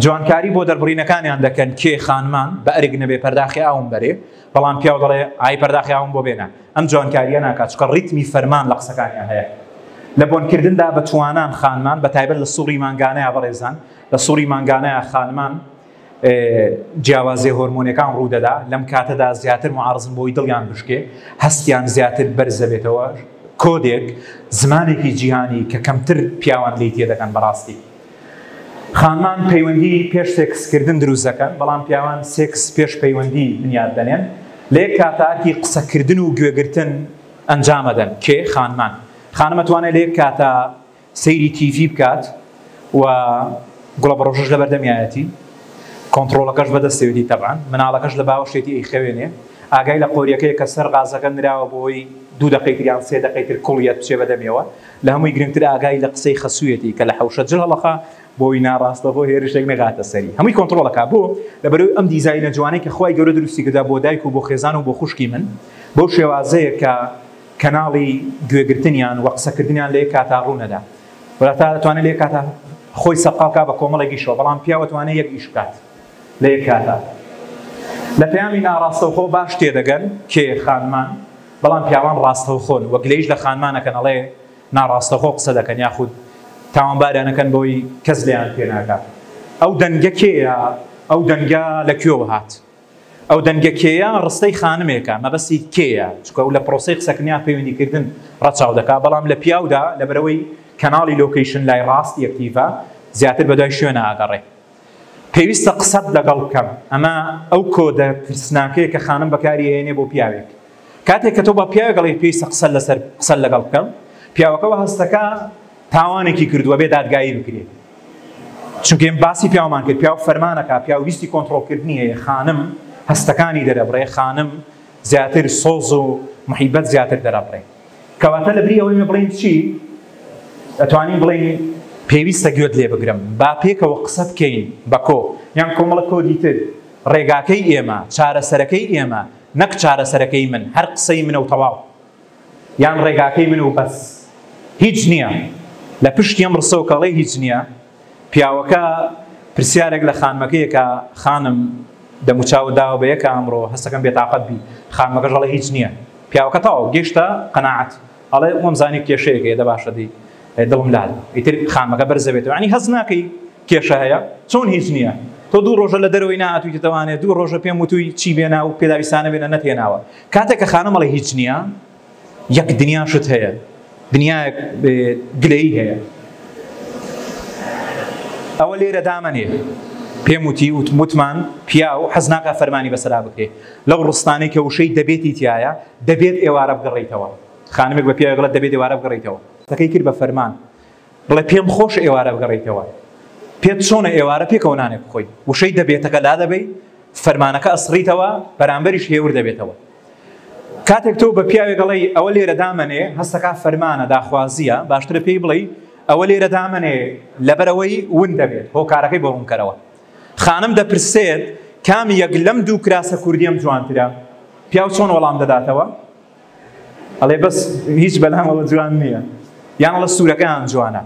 جوانکاری بۆ دەربڕینەکانیان دەکەن کێ خانمان بە ئەرک نەبێ پەرداخی ئاوم بەرێ بەڵام پیاو دەڵێ ئای پەرداخی ئاوم بۆ بێنە ئەم جوانکاریە ناکات چونکە ڕیتمی فەرمان لە قسەکانیان هەیە لە بۆنکردندا بە توانان خانمان بە تایبەت لە سوڕی مانگانەیە بەڕێزان لە سوڕی مانگانەیە خانمان جیاوازیە هۆرمۆنەکان ڕوودەدا لەم کاتەدا زیاتر معارزن بۆی دڵیان بشکێ هەستیان زیاتر بەرز دەبێتەوە کۆدێک زمانێکی جیهانی کە کەمتر پیاوان لێی تێدەگەن بەڕاستی خانمان پەیوەندی پێش سێکسکردن دروست دەکەن، بەڵام پیاوان سێکس پێش پەیوەندی بنیات دەنێن. لە یەک کاتا ئەرکی قسەکردن و گوێگرتن ئەنجام ئەدەن. کێ؟ خانمان. خانم ئەتوانێت لە یەک کاتا سەیری تیڤی بکات و گوڵەبەڕۆژەش لەبەردەمیایەتی، کۆنتڕۆڵەکەش بەدەستێتی تەبعەن، مناڵەکەش لە باوەشێتی ئەیخەوێنێ، ئاگای لە قۆریەکەیە کە سەر غازەکە نراوە بۆی دوو دەقەی تر یان سێ دەقەی تر کوڵیەت بچێ بەدەمیەوە. لە هەمووی گرنگتر ئاگای لە قسەی خەسوویەتی کە لە حەوشە جل هەڵەخا بۆی ناڕاستەخۆ هێرشێک نەگاتە سەری هەمووی کۆنتڕۆڵ ئەکا بۆ؟ لەبەرئەوەی ئەم دیزاینە جوانەی کە خوای گەورە دروستی کردوە بۆ دایک و بۆ خێزان و بۆ خوشکی من بەو شێوازەیە کە کەناڵی گوێگرتنیان و قسەکردنیان لە یەک کاتا ڕوو نەدا واتە ئەتوانێت لە یەک کاتا خۆی سەرقاڵ کا بە کۆمەڵێک ئیشەوە بەڵام پیاو ئەتوانێت یەک ئیش بکات لە یەک کاتا لە پەیامی ناڕاستەوخۆ باش تێدەگەن کێ خانمان بەڵام پیاوان ڕاستەوخۆن و گلەیش لە خانمان ئەکەن ئەڵێ ناڕاستەخۆ قسە دەکەن یاخود تاوانباریان ئەکەن بەوەی کەس لێیان تێناگات. ئەو دەنگە کێیە؟ ئەو دەنگە لە کوێوە هات؟ ئەو دەنگە کێیە ڕستەی خانمێکە مەبەستی کێیە؟ چونکە ئەو لە پرۆسەی قسەکردنیا پەیوەندیکردن ڕەچاو دەکا بەڵام لە پیاودا لەبەرئەوەی کەناڵی location لای ڕاستی active ە زیاتر بەدوای شوێنا ئەگەڕێ. پێویستە قسەت لەگەڵ بکەم ئەمە ئەو کۆدە ترسناکەیە کە خانم بەکاری ئەیەنێ بۆ پیاوێک کاتێک کە تۆ بە پیاوێک ئەڵێی پێویستە قسەت لەسەر قسەت لەگەڵ بکەم پیاوەکە وە هەستەکە تاوانێکی کردووە بێ دادگایی بکرێت چونکە ئێمە باسی پیاومان کرد پیاو فەرمانەکە پیاو ویستی کۆنتڕۆڵکردنی هەیە خانم هەستەکانی دەرەبڕێ خانم زیاتر سۆز و محیبەت زیاتر دەرەبڕێ کەواتە لەبری ئەوەی ئێمە بڵێین چی، ئەتوانین بڵێین پێویستە گوێت لێ بگرم، با پێکەوە قسە بکەین بە کۆ، یان کۆمەڵە کۆدی تر، ڕێگاکەی ئێمە، چارەسەرەکەی ئێمە، نەک چارەسەرەکەی من، هەر قسەی منە و تەواو، یان ڕێگاکەی من و بەس. هیچ نییە. لە پشتی ئەم ڕستەوە کە ئەڵێی هیچ نییە، پیاوەکە پرسیارێک لە خانمەکەی ئەکا، خانم دەموچاوت داوە بە یەکا ئەمڕۆ، هەستەکەم بێتاقەت بی. خانمەکەش ئەڵێ هیچ نییە. پیاوەکە تەواو گەیشتە قەناعەت ئەڵێ وەمزانی کێشەیەک هەیە دە باشە دی دڵم لال بوو ئیتر خانمەکە بەرز دەبێتەوە یعنی هەست ناکەی کێشە هەیە چۆن هیچ نییە تۆ دوو ڕۆژە لە دەرەوەی نەهاتوویتەوانێ دوو ڕۆژە پێم وتووی چی بێنا و پێداویستانە بێنە نەتهێناوە کاتێک کە خانم ئەڵێ هیچ نییە یەک دنیا شت هەیە دنیایەک گلەیی هەیە ئەوە لێرە دامەنێ پێم وتی وتمان پیاو حەز ناکا فەرمانی بەسەرا بکرێ لەو ڕستانەی کە وشەی دەبێتی تیایە دەبێت ئێوارە بگەڕێیتەوە خانمێک بە پیاوێک بڵێت دەبێت ئێوارە بگەڕێیتەوە قسەکەی کرد بە فەرمان بڵێ پێم خۆشە ئێوارە بگەڕێیتەوە پێت چۆنە ئێوارە پێکەوە نانێک بخۆین وشەی دەبێتەکە لادەبەی فەرمانەکە ئەسڕیتەوە بەرامبەریش هێور دەبێتەوە کاتێک تۆ بە پیاوێک ئەڵێی ئەوە لێرە دامەنێ هەستەکا فەرمانە داخوازییە باشترە پێی بڵێی ئەوە لێرە دامەنێ لەبەرئەوەی ون دەبێت هۆکارەکەی بۆ ڕوونکەرەوە خانم دەپرسێت کام یەک لەم دوو کراسە کوردیەم جوانترە پیاو چۆن وەڵام دەداتەوە ئەڵێ بەس هیچ بەلامەوە جوان نییە یان ئەڵێ سوورەکەیان جوانە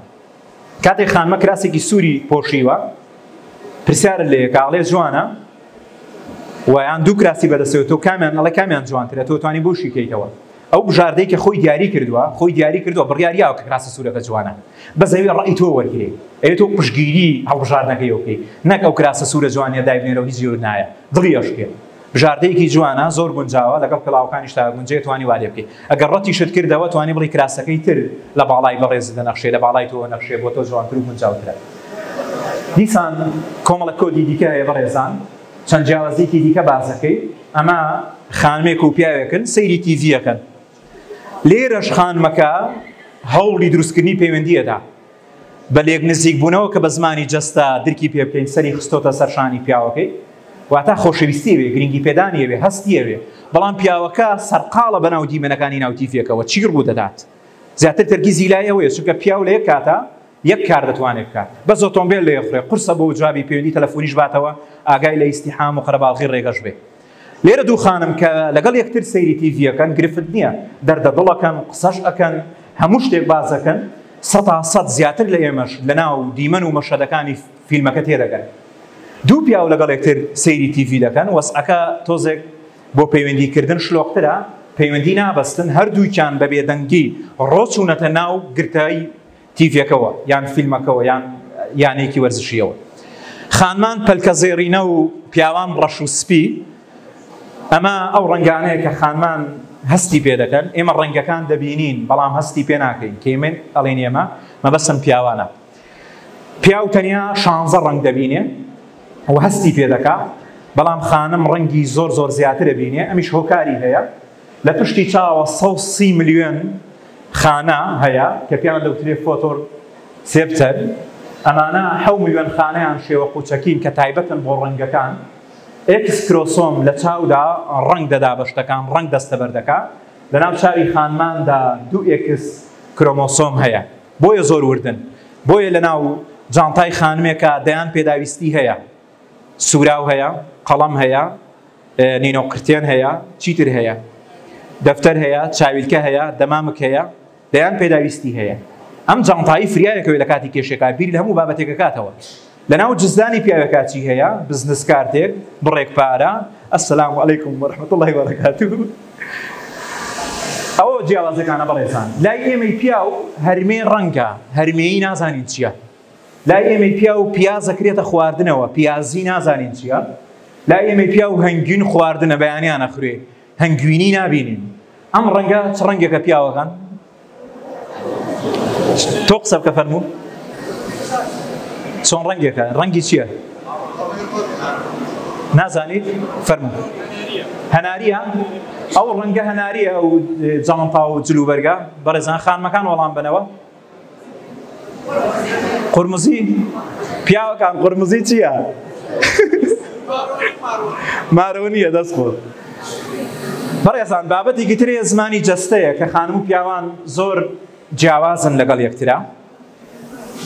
کاتێک خانمە کراسێکی سووری پۆشیوە پرسیارت لێ یەکا ئەڵێ جوانە و یان دوو کراسی بەدەستەوە تۆ کامیان ئەڵێ کامیان جوانترە تۆ توانی بۆ شیکەیتەوە ئەو بژاردەی کە خۆی دیاری کردووە خۆی دیاری کردووە بڕیاری یاوە کە کراسە سوورەکە جوانە بەس ئەوێ ڕەئی تۆ وەرگرێ ئەوێ تۆ پشتگیری هەڵبژاردنەکەی بکەی نەک ئەو کراسە سوورە جوانیە دایبنێرەوە هیچ زۆر نایە دڵی ئەشکێ بژاردەیەکی جوانە زۆر گونجاوە لەگەڵ پێڵاوەکانیشتا گونجێ توانی وا لێ بکەی ئەگەر ڕەتیشت کردەوە توانی بڵێی کراسەکەی تر لە باڵای بەڕێزت دەنەخشێ لە باڵای تۆوە نەخشێ بۆ تۆ جوانتر و گونجاوترە دیسان کۆمەڵە کۆدی دیکە هەیە بەڕێزان چەند جیاوازیەکی دیکە باسەکەی ئەمە خانمێک و پیاوێکن سەیری تیڤیەکەن لێرەش خانمەکە هەوڵی دروستکردنی پەیوەندیەدا بە لێک نزیک بوونەوە کە بە زمانی جەستە درکی پێ بکەین سەری خستۆتە سەر شانی پیاوەکەی واتا خۆشەویستی ئەوێ گرنگی پێدانی ئەوێ هەستی ئەوێ بەڵام پیاوەکە سەرقاڵە بەناو دیمەنەکانی ناو تیڤیەکەوە چی ڕوو دەدات زیاتر تەرکیزی لای ئەوەیە چونکە پیاو لە یەک کاتا یەک کار دەتوانێت بکات بەس ئۆتۆمبێل لێخورێ قورسە بۆ جوابی پەیوەندی تەلەفۆنیش باتەوە ئاگای لە ئیزدیحام و قەرەباڵغی ڕێگەش بێ لێرە دوو خانم کە لەگەڵ یەکتر سەیری تیڤی ئەکەن گرفت نییە دەردە دڵ ئەکەن قسەش ئەکەن هەموو شتێک باس ئەکەن سەتا سەد زیاتر لە ئێمەش لەناو دیمەن و مەشهەدەکانی فیلمەکە تێدەگەن دوو پیاو لەگەڵ یەکتر سەیری تیڤی دەکەن وەزعەکە تۆزێک بۆ پەیوەندی کردن شلۆقترە پەیوەندی نابەستن هەردووکیان بە بێدەنگی ڕۆچوونەتە ناو گرتەی تیڤیەکەوە یان فیلمەکەوە یان یانەیەکی وەرزشیەوە. خانمان پەلکە زێڕینە و پیاوان ڕەش و سپی، ئەمە ئەو ڕەنگانەیە کە خانمان هەستی پێ دەکەن، ئێمە ڕەنگەکان دەبینین بەڵام هەستی پێ ناکەین، کەی من ئەڵێن ئێمە مەبەستم پیاوانە. پیاو تەنیا شانزە ڕەنگ دەبینێ و هەستی پێ دەکا، بەڵام خانم ڕەنگی زۆر زۆر زیاتر ئەبینێ، ئەمیش هۆکاری هەیە. لە پشتی چاوە 130 ملیۆن خانە هەیە کە پێیان دەوترێ photoreceptor، ئەمانە حەو ملیۆن خانەیان شێوە قوچەکین کە تایبەتن بۆ ڕەنگەکان، X chromosome لە چاودا ڕەنگ دەدا بە شتەکان، ڕەنگ دەستەبەر دەکا، لەناو چاوی خانماندا دوو X chromosome هەیە بۆیە زۆر وردن، بۆیە لەناو جانتای خانمێکا دەیان پێداویستی هەیە، سوراو هەیە، قەڵەم هەیە، نینۆکقرتێن هەیە، چیتر هەیە؟ دەفتەر هەیە، چاویلکە هەیە، دەمامک هەیە، دەیان پێداویستی هەیە. ئەم جانتایی فریایەکەوێ لە کاتی کێشێکا بیر لە هەموو بابەتێک ئەکاتەوە. لەناو جزدانی پیاوێکا چی هەیە؟ بزنس کارتێک، بڕێک پارە، السلام علیکم و رحمة اللە و برکاته. ئەوە جیاوازەکانە بەڕێزان. لای ئێمەی پیاو هەرمێ ڕەنگە، هەرمێیی نازانین چییە. لای ئێمەی پیاو پیاز ئەکرێتە خواردنەوە، پیازی نازانین چییە. لای ئێمەی پیاو هەنگوین خواردنە بەیانیان ئەخورێ، هەنگوینی نابینین. ئەم ڕەنگە چ ڕەنگێکە پیاوەکان؟ تۆ قسە بکە فەرموو. چۆن ڕەنگێکە؟ ڕەنگی چییە؟ نازانیت؟ فەرموو. هەناریە؟ ئەو ڕەنگە هەناریە ئەو جانتا و جلوبەرگە؟ بەڕێزان خانمەکان وەڵام بەنەوە. قورمزی پیاوەکان قورمزی چییە؟ مارۆنیە دەست خۆش. بەڕێزان بابەتێکی ترێ زمانی جەستەیە کە خانم و پیاوان زۆر جیاوازن لەگەڵ یەکترا.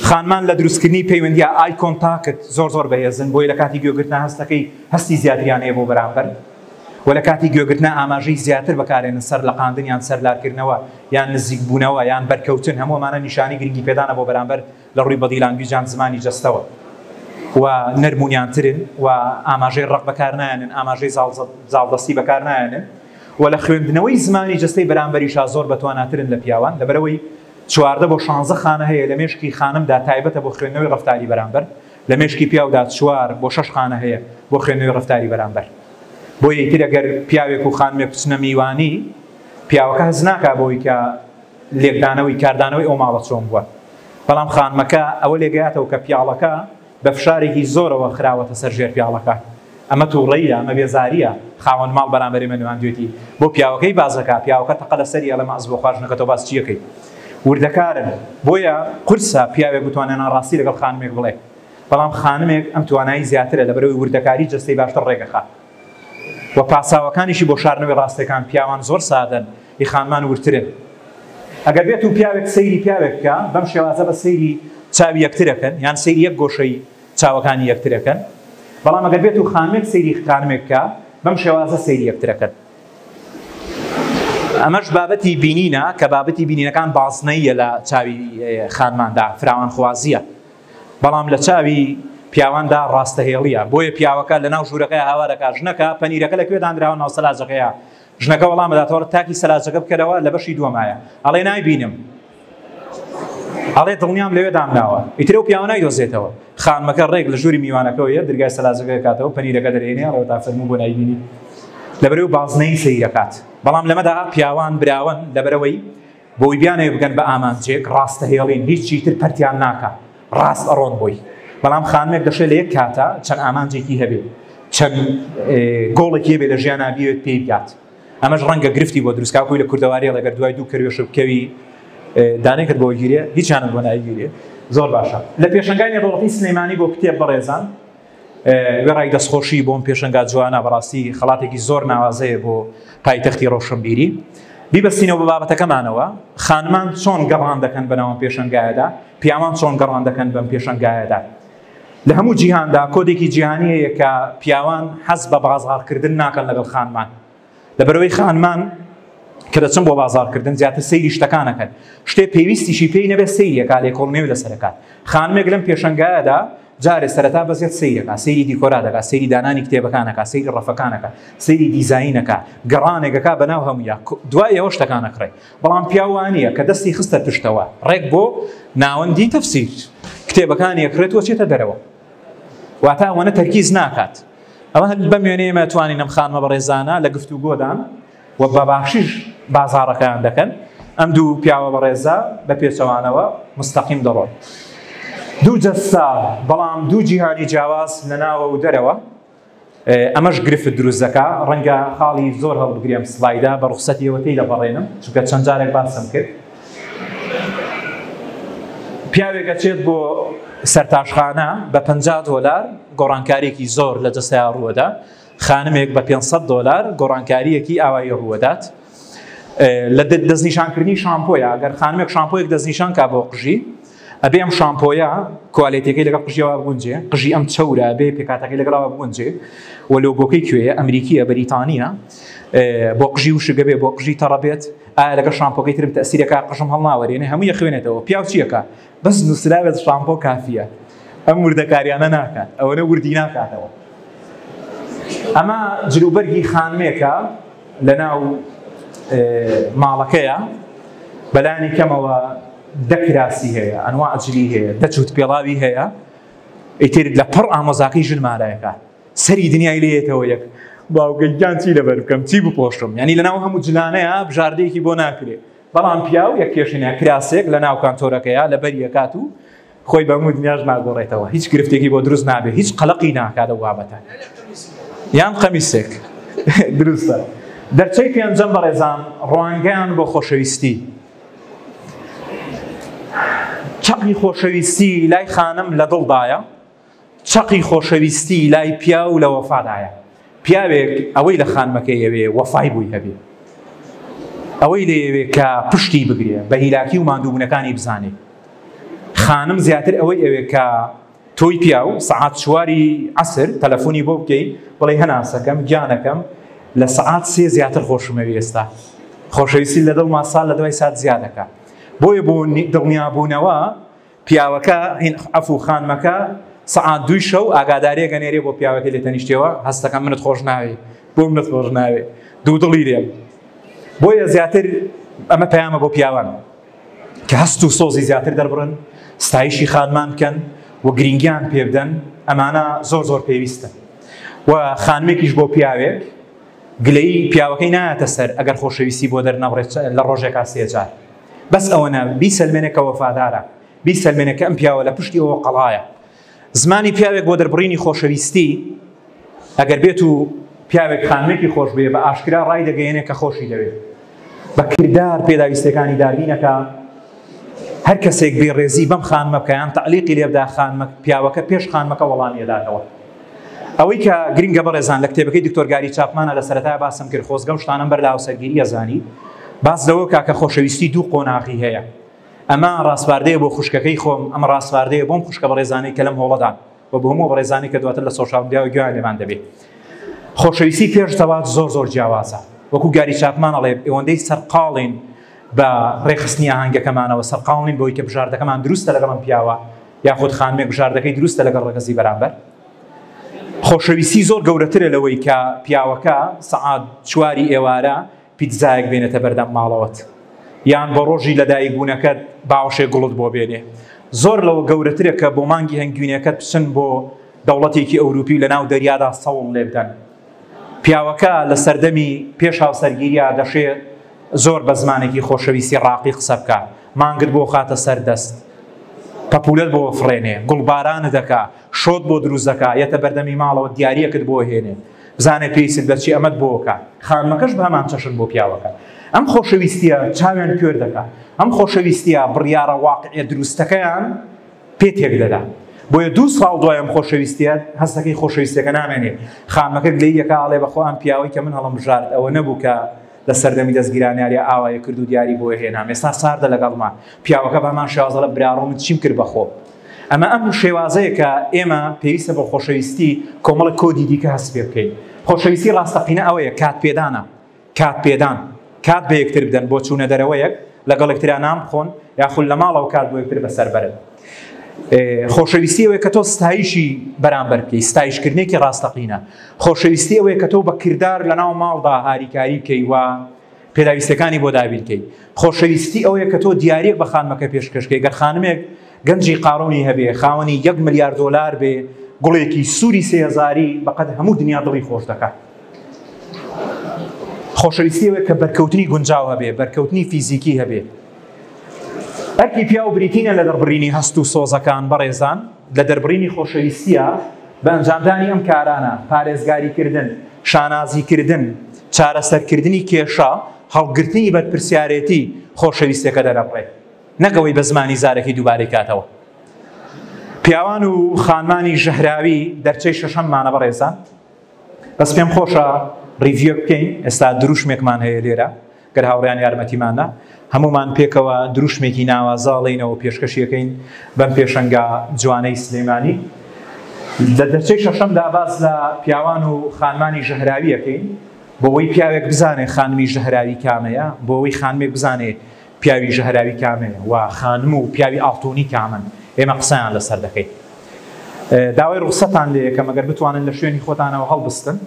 خانمان لە دروستکردنی پەیوەندیە eye contact زۆر زۆر بەهێزن بۆیە لە کاتی گوێگرتنا هەستەکەی هەستی زیاتریان هەیە بۆ بەرامبەر. وە لە کاتی گوێگرتنا ئاماژەی زیاتر بەکارێنن سەر لەقاندن یان سەر لارکردنەوە یان نزیک بوونەوە یان بەرکەوتن هەموو ئەمانە نیشانەی گرنگی پێدانە بۆ بەرامبەر لە ڕووی body language یان زمانی جەستەوە و نەرمونیانترن و ئاماژەی ڕەق بەکارنایەنن ئاماژەی زاڵدەستی بەکارنایەنن و لە خوێندنەوەی زمانی جەستەی بەرامبەریشا زۆر بەتواناترن لە پیاوان لەبەرئەوەی 14 بۆ 16 خانە هەیە لە مێشکی خانمدا تایبەتە بۆ خوێندنەوەی ڕەفتاری بەرامبەر لە مێشکی پیاودا چوار بۆ شەش خانە هەیە بۆ خوێندنەوەی ڕەفتاری بەرامبەر. بۆیە ئیتر ئەگەر پیاوێک و خانمێک بچنە میوانی، پیاوەکە هەست ناکا بەوەی کە لێکدانەوەی کاردانەوەی ئەو ماڵە چۆن بووە. بەڵام خانمەکە ئەوە لێگەیاتەوە کە پیاڵەکە بە فشارێکی زۆرەوە خراوەتە سەر ژێر پیاڵەکە. ئەمە تووڕەییە، ئەمە بێزارییە، خاوەن ماڵ بەرامبەر ئێمە نواندوێتی. بۆ پیاوەکەی باس ئەکا، پیاوەکە تەقە لە سەری ئەڵێ مەعز بۆ خوا ژنەکە تۆ باس چی ئەکەی؟ وردەکارن، بۆیە قورسە پیاوێک بتوانێ ناڕاستی لەگەڵ خانمێک بڵێ، بەڵام خانمێک ئەم توانایی زیاترە لەبەرئەوەی وردەکاری جەستەی باشتر ڕێکئەخا و پاساوەکانیشی بۆ شاردنەوەی ڕاستیەکان، پیاوان زۆر سادەن ئی خانمان وردترن. ئەگەر بێت و پیاوێک سەیری پیاوێک بکا بەم شێوازە بە سەیری چاوی یەکتر ئەکەن یان سەیری یەک گۆشەی چاوەکانی یەکتر ئەکەن، بەڵام ئەگەر بێت و خانمێک سەیری خانمێک بکا بەم شێوازە سەیری یەکتر ئەکەن. ئەمەش بابەتی بینینە کە بابەتی بینینەکان بازنەییە لە چاوی خانماندا فراوانخوازییە بەڵام لە چاوی پیاواندا ڕاستەهێڵییە، بۆیە پیاوەکە لەناو ژوورەکەیا هاوار ئەکا، ژنەکە پەنیرەکە لە کوێ دانراوە ناو سەلاجەکەیا؟ ژنەکە وەڵام ئەداتەوە تاکی سەلاجەکە بکەرەوە لە بەشی دووەمایە، ئەڵێ نایبینم، ئەڵێ دڵنیام لەوێ دامناوە، ئیتر ئەو پیاوە نایدۆزێتەوە. خانمەکە ڕێک لە ژووری میوانەکەوە یە، درگای سەلاجەکە ئەکاتەوە، پەنیرەکە دەرێنێ، ئەڵێ تا فەرموو بۆ نایبینی؟ لەبەرئەوەی بازنەیی سەیر ئەکات. بەڵام لەمەدا پیاوان براوەن لەبەرئەوەی بۆی بیانەوێ بگەن بە ئامانجێک ڕاستەهێڵین هیچ چیتر پەرتیان ناکا ڕاست ئەڕۆن بۆی بەڵام خانمێک دەشێ لە یەک کاتا چەند ئامانجێکی هەبێ چەند گۆڵێکی هەبێ لە ژیانا بیەوێت پێی بگات ئەمەش ڕەنگە گرفتی بۆ دروست کا خۆی لە کوردەواری ئەڵێ گەر دوای دوو کەروێشە بکەوی دانێکت بۆ گیرێ هیچیانت بۆ نایگیرێ زۆر باشە لە پێشەنگای نێودەوڵەتی سلێمانی بۆ کتێب بەڕێزان وێڕای دەستخۆشی بۆم پێشەنگا جوانە بەڕاستی خەڵاتێکی زۆر ناوازەیە بۆ پایتەختی ڕۆشنبیری بیبەستینەوە بە بابەتەکەمانەوە خانمان چۆن گەڕان دەکەن بەناوم پێشەنگایەدا پیاوان چۆن گەڕان دەکەن بەم پێشەنگایەدا لە هەموو جیهاندا کۆدێکی جیهانی هەیە کە پیاوان حەز بە بازاڕکردن ناکەن لەگەڵ خانمان لەبەرئەوەی خانمان کە دەچن بۆ بازاڕکردن زیاتر سەیری شتەکان ئەکەن شتێ پێویستیشی پێی نەبێت سەیری ئەکا لێکۆڵینەوەی لەسەر ئەکات خانمێک لەم پێشەنگایەدا جارێ سەرەتا بەزیاد سەیری ئەکا سەیری دیکۆرات ئەکا سەیری دانانی کتێبەکان ئەکا سەیری ڕەفەکان ئەکا سەیری دیزاین ئەکا گەڕانێک ئەکا بەناو هەموویا دوای ئەوە شتەکان ئەکڕێ بەڵام پیاو وانییە کە دەستی خستە پشتەوە ڕێک بۆ ناوەندی تەفسیر کتێبەکانی ئەکڕێت و ئەچێتە دەرەوە واتە ئەوەنە تەرکیز ناکات ئەوە هەر بەم وێنەیە ئێمە توانین ئەم خانمە بەڕێزانە لە گفتوگۆدان و بە باشیش بازاڕەکەیان دەکەن ئەم دوو پیاوە بەڕێزە بە پێچەوانەوە مستەقیم دەڕۆن دوو جەستە بەڵام دوو جیهانی جیاواز لە ناوە و دەرەوە ئەمەش گرفت دروست دەکا ڕەنگە خاڵی زۆر هەڵبگرێم سلایدە بە ڕوخسەتیەوە تێی دەپەڕێنم چونکە چەند جارێک باسم کرد پیاوێک ئەچێت بۆ سەرتاشخانە بە 50 دۆلار گۆڕانکاریەکی زۆر لە جەستەیا ڕووەدا خانمێک بە 500 دۆلار گۆڕانکاریەکی ئاوایی ڕووەدات لە دەستنیشانکردنی شامپۆیە گەر خانمێک شامپۆیەک دەستنیشان کا بۆ قژی ئەبێ ئەم شامپۆیە کوالێتیەکەی لەگەڵ قژیەوە بگونجێ قژی ئەم چەورە بێ پێکاتەکەی لەگەڵەوە بگونجێ و لۆگۆکەی کوێیە ئەمریکیە بەریتانیە بۆ قژی وشگە بێ بۆ قژی تەڕە بێت ئایا لەگەڵ شامپۆکەی ترم تەسیرەکە قژم هەڵناوەرێنێ هەمووی خوێنێتەوە پیاو چیەکە بەس نووسراوێت شامپۆ کافیە ئەم وردەکاریانە ناکات ئەوەنە وردی ناکاتەوە ئەمە جلوبەرگی خانمێکە لەناو ماڵەکەیە بەلانی کەمەوە دە کراسی هەیە ئەنواع جلی هەیە دە جووت پێڵاوی هەیە ئیتر لە پڕ ئامۆزاکەی ژن مارایەکە سەری دنیای لێیەتەوە یەک باوکە گیان چی لەبەر بکەم چی بپۆشم یعنی لەناو هەموو جلانەیە بژاردەیەکی بۆ ناکرێ بەڵام پیاو یەک کێشینە کراسێک لە ناو کانتۆرەکەیە لەبەر یەکات و خۆی بە هەموو دنیاش ناگۆڕێتەوە هیچ گرفتێکی بۆ دروست نابێت هیچ قەلەقی ناکات ئەو بابەتە یان قەمیسێک دروستە دەرچەی پێنجەم بەڕێزان ڕوانگەیان بۆ خۆشەویستی چەقی خۆشەویستی لای خانم لە دڵدایە چەقی خۆشەویستی لای پیاو لە وەفادایە پیاوێک ئەوەی لە خانمەکەی ئەوێ وەفای بووی هەبێ ئەوەی لەیەوێ کە پشتی بگرێ بە هیلاکی و ماندووبوونەکانی بزانێ خانم زیاتر ئەوەی ئەوێ کە تۆی پیاو سەعات چواری عەسر تەلەفۆنی بۆ بکەی بڵێ هەناسەکەم گیانەکەم لە سەعات سێ زیاتر خۆشمەوی ئێستا خۆشەویستی لە دڵما سال لە دوای سات زیادەکە بۆیە بۆ دڵنیابوونەوە پیاوەکە هین عەفو خانمەکە سەعات دووی شەو ئاگاداریەک ئەنێرێ بۆ پیاوەکەی لێ تەنیشتەوە هەستەکەم منت خۆش ناوێ بۆ منت خۆش ناوێ دوو دڵی لێم بۆیە زیاتر ئەمە پەیامە بۆ پیاوان کە هەست و سۆزی زیاتر دەربڕن ستایشی خانمان بکەن و گرنگیان پێ بدەن ئەمانە زۆر زۆر پێویستن و خانمێکیش بۆ پیاوێک گلەیی پیاوەکەی نایەتە سەر ئەگەر خۆشەویستی بۆ دەرنەبڕێت لە ڕۆژێکا سێجار بەس ئەوەنە بیسەلمێنێ کە وەفادارە، بیسەلمێنێ کە ئەم پیاوە لە پشتی ئەوە قەڵایە. زمانی پیاوێک بۆ دەربڕینی خۆشەویستی، ئەگەر بێت و پیاوێک خانمێکی خۆش بوێ بە ئاشکرا ڕایدەگەیەنێ کە خۆشی دەوێ. بە کردار پێداویستیەکانی دابین ئەکا. هەر کەسێک بێڕێزی بەم خانمە بکا یان تەعلیقی لێ بدا خانمە پیاوەکە پێش خانمەکە وەڵامی ئەداتەوە. ئەوەی کە گرنگە بەڕێزان لە کتێبەکەی دکتۆر گاری چاپمانە لە سەرەتای باسم کرد خۆزگەم شتانەم بەر لە هاوسەرگیری ئەزانی باس لەوە کا کە خۆشەویستی دوو قۆناغی هەیە ئەمە ڕاسپاردەیە بۆ خوشکەکەی خۆم ئەمە ڕاسپاردەیە بۆم خوشکە بەڕێزانەی کە لەم هۆڵەدان و بۆ هەموو بەڕێزانی کە دواتر لە سۆشیال میدیاوە گوێیان لێمان دەبێت خۆشەویستی پێش زەواج زۆر زۆر جیاوازە وەکو گاری چاپمان ئەڵێ ئەوەندەی سەرقاڵین بە ڕێکخستنی ئاهەنگەکەمانەوە سەرقاڵ نین بەوەی کە بژاردەکەمان دروستە لەگەڵ ئەم پیاوە. یاخود خانمێک بژاردەکەی دروستە لەگەڵ ڕەگەزی بەرامبەر؟ خۆشەویستی زۆر گەورەترە لەوەی کە پیاوەکە سەعات چواری ئێوارە پیتزایەک بێنێتە بەردەم ماڵەوەت یان بۆ ڕۆژی لەدایکبوونەکەت باوەشێک گوڵت بۆ بێنێ. زۆر لەوە گەورەترە کە بۆ مانگی هەنگوینەکەت بچن بۆ دەوڵەتێکی ئەوروپی و لەناو دەریادا سەوڵ لێبدەن. پیاوەکە لە سەردەمی پێش هاوسەرگیریا دەشێ زۆر بە زمانێکی خۆشەویستی ڕاقی قسە بکا، مانگت بۆ خاتە سەر دەست، پەپوولەت بۆ فڕێنێ، گوڵبارانت دەکا، شۆت بۆ دروست دەکا، یەتە بەردەمی ماڵەوە دیارییەکت بۆ هێنێ، بزانێ پێویستت بە چی ئەمەت بۆ کا. خانمەکەش بە هەمان چەشن بۆ پیاوەکە. ئەم خۆشەویستییە چاویان کوێر دەکا. ئەم خۆشەویستییە بڕیاڕە واقعیە دروستەکەیان پێ تێک دەدا. بۆیە دوو ساڵ دوای ئەم خۆشەویستییە هەستەکەی خۆشەویستیەکە نامێنێ. خانمەکە گلەیی ئەکا ئەڵێ بەخوا ئەم پیاوەی کە من هەڵمبژارد ئەوە نەبوو کە لە سەردەمی دەستگیرانیاریا ئاوای کرد و دیاری بۆ هێنام ئێستا ساردە لەگەڵما. پیاوەکە بە هەمان شێواز ئەڵێ براڕۆ من چیم کرد بە خۆم. ئەمە ئەم شێوازەیە کە ئێمە پێویستە بۆ خۆشەویستی کۆمەڵێک کۆدی دیکە هەست پێ بکەین. خۆشەویستی ڕاستەقینە ئەوەیە کات پێدانە. کات پێدان، کات بە یەکتر بدەن بۆ چوونە دەرەوەیەک، لەگەڵ یەکترا نان بخۆن، یاخود لە ماڵەوە کات بۆ یەکتر بەسەر بەرن. خۆشەویستی ئەوەیە کە تۆ ستایشی بەرامبەر بکەی، ستایشکردنێکی ڕاستەقینە. خۆشەویستی ئەوەیە کە تۆ بە کردار لەناو ماڵدا هاریکاری بکەی و پێداویستیەکانی بۆ دابین کەی. خۆشەویستی ئەوەیە کە تۆ دیاریەک بە خانمەکە پێشکەش کەی، گەر خانمێک گەنجی قاڕونی هەبێ، خاوەنی یەک ملیار دۆلار بێ، گوڵێکی سووری 3000ی بەقەد هەموو دنیا دڵی خۆش دەکات. خۆشەویستی ئەوەیە کە بەرکەوتنی گونجاو هەبێ، بەرکەوتنی فیزیکی هەبێ. ئەرکی پیاو بریتینە لە دەربڕینی هەست و سۆزەکان بەڕێزان، لە دەربڕینی خۆشەویستیە بە ئەنجامدانی ئەم کارانە، پارێزگاریکردن، شانازیکردن، چارەسەرکردنی کێشە، هەڵگرتنی بەرپرسیارێتی خۆشەویستیەکە دەرەبڕێ، نەک ئەوەی بە زمانی زارەکی دووبارەی کاتەوە. پیاوان و خانمانی ژەهراوی دەرچەی شەشەممانە بەڕێزان. بەس پێم خۆشە ڕیڤیوەک بکەین ئێستا دروشمێکمان هەیە لێرە گەر هاوڕیان یارمەتیمانە هەمومان پێکەوە دروشمێکی ناوازە ئەڵێینەوە پێشکەشیەکەین بەم پێشەنگا جوانەی سلێمانی لە دەرچەی شەشەمدا باس لە پیاوان و خانمانی ژەهراوی ئەکەین بۆ ئەوەی پیاوێک بزانێ خانمی ژەهراوی کامەیە بۆ ئەوەی خانمێک بزانێ پیاوی ژەهراوی کامەیە و خانم و پیاوی ئاڵتونی کامەن ئێمە قسەیان لەسەر دەکەین داوای ڕوخسەتان لێ یەکەم ئەگەر بتوانن لە شوێنی خۆتانەوە هەڵبستن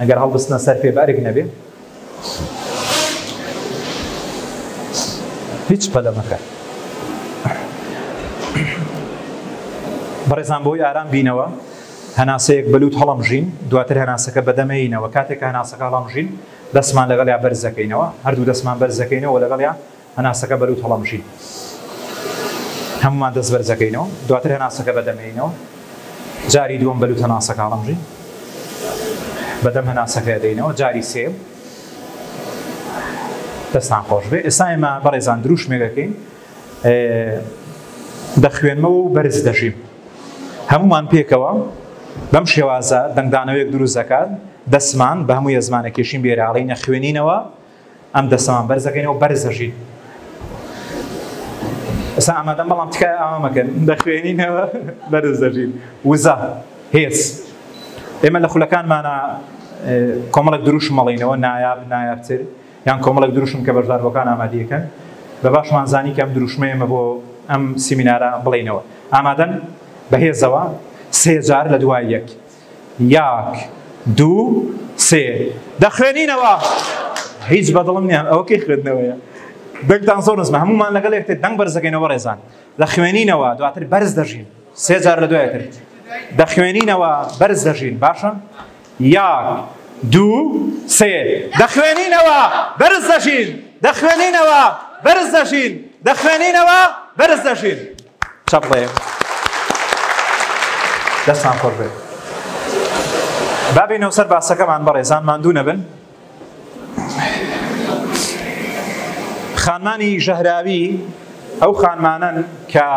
ئەگەر هەڵبستنە سەر پێ بە ئەرک نەبێ هیچ پەلە مەکە بەڕێزان بۆی ئارام بینەوە هەناسەیەک بەلوت هەڵەمژین دواتر هەناسەکە بەدەمەینەوە کاتێک کە هەناسەکە هەڵەمژین دەستمان لەگەڵیا بەرز دەکەینەوە هەردوو دەستمان بەرز دەکەینەوە لەگەڵیا هەناسەکە بەلوت هەڵەمژین هەمومان دەست بەرز دەکەینەوە دواتر هەناسەکە بەدەمێینەوە جاری دووەم بەلوت هەناسەکە هەڵەمژین بەدەم هەناسەکە دەینەوە جاری سێم دەستان خۆش بێ ئێستا ئێمە بەڕێزان دروشمێک دەکەین دەخوێنمەوە و بەرز دەژیم هەمومان پێکەوە بەم شێوازە دەنگدانەوەیەک دروست دەکات دەستمان بە هەموو یەزمانەکێشین بێراڵی نەخوێنینەوە ئەم دەستەمان بەرز دەکەینەوە بەرز دەژین ئێستا ئامادەم بەڵام تکایە ئاوا مەکەن دەخوێنینەوە بەرز دەژین وزە هێز ئێمە لە خولەکانمانە کۆمەڵێک دروشم مەڵینەوە نایاب نایابتر یان کۆمەڵێک دروشم کە بەشداربووەکان ئامادەیەکەن بە باشمان زانی کە ئەم دروشمە ئێمە بۆ ئەم سیمینارە بڵێینەوە ئامادەن بەهێزەوە سێ جار لە دوای یەک یاک دوو سێ دەخوێنینەوە هیچ بەدڵم نییە ئەوە کەی خوێندنەوەیە دەنگتان زۆر نزمە هەمومان لەگەڵ یەکتر دەنگ بەرز دەکەینەوە بەڕێزان دەخوێنینەوە دواتر بەرز دەژین سێ جار لە دوای یەکتر دەخوێنینەوە بەرز دەژین باشە یاک دوو سێ دەخوێنینەوە بەرز دەژین دەخوێنینەوە بەرز دەژین دەخوێنینەوە بەرز دەژین چەپڵێ دەستان خۆش بێت با بێینەوە سەر باسەکەمان بەڕێزان ماندوو نەبن خانمانی ژەهراوی ئەو خانمانەن کە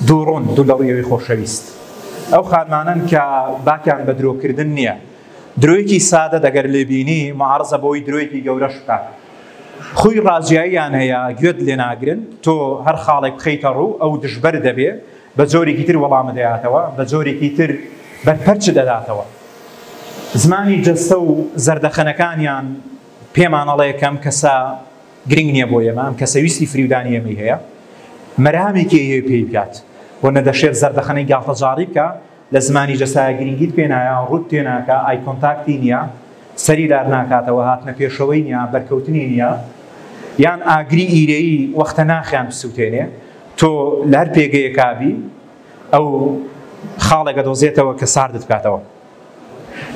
دووڕون دوو لە ڕووی خۆشەویست ئەو خانمانەن کە باکیان بە درۆکردن نییە درۆیەکی سادە دەگەر لێبینی معارزە بۆی درۆیەکی گەورەش بکات خوی ڕاجیاییان هەیە گوێت لێ ناگرن، تۆ هەر خاڵێک بخەیتە ڕوو ئەو دژبەر دەبێ، بە جۆرێکی تر وەڵامت دەیاتەوە، بە جۆرێکی تر بەرپەرچت ئەداتەوە. زمانی جەستە و زەردەخەنەکانیان پێمان ئەڵێ کە ئەم کەسە گرنگ نییە بۆ ئێمە، ئەم کەسە ویستی فریودانی ئێمەی هەیە، مەرامێکی هەیە پێی بگات. و نە دەشێت زەردەخەنەی گاڵتەجاڕی بکا، لە زمانی جەسایە گرینگیت پێ نایا، ڕووت تێ ناکا، eye contact ی نییە، سەری لار ناکاتەوە، هاتنە پێشەوەی نییە، بەرکەوتنی نییە، یان ئاگری ئیرەیی وەختە ناخیان بسووتێنێ. تۆ لە هەر پێگەیەکا بی، ئەو خاڵێک ئەدۆزێتەوە کە ساردت بکاتەوە.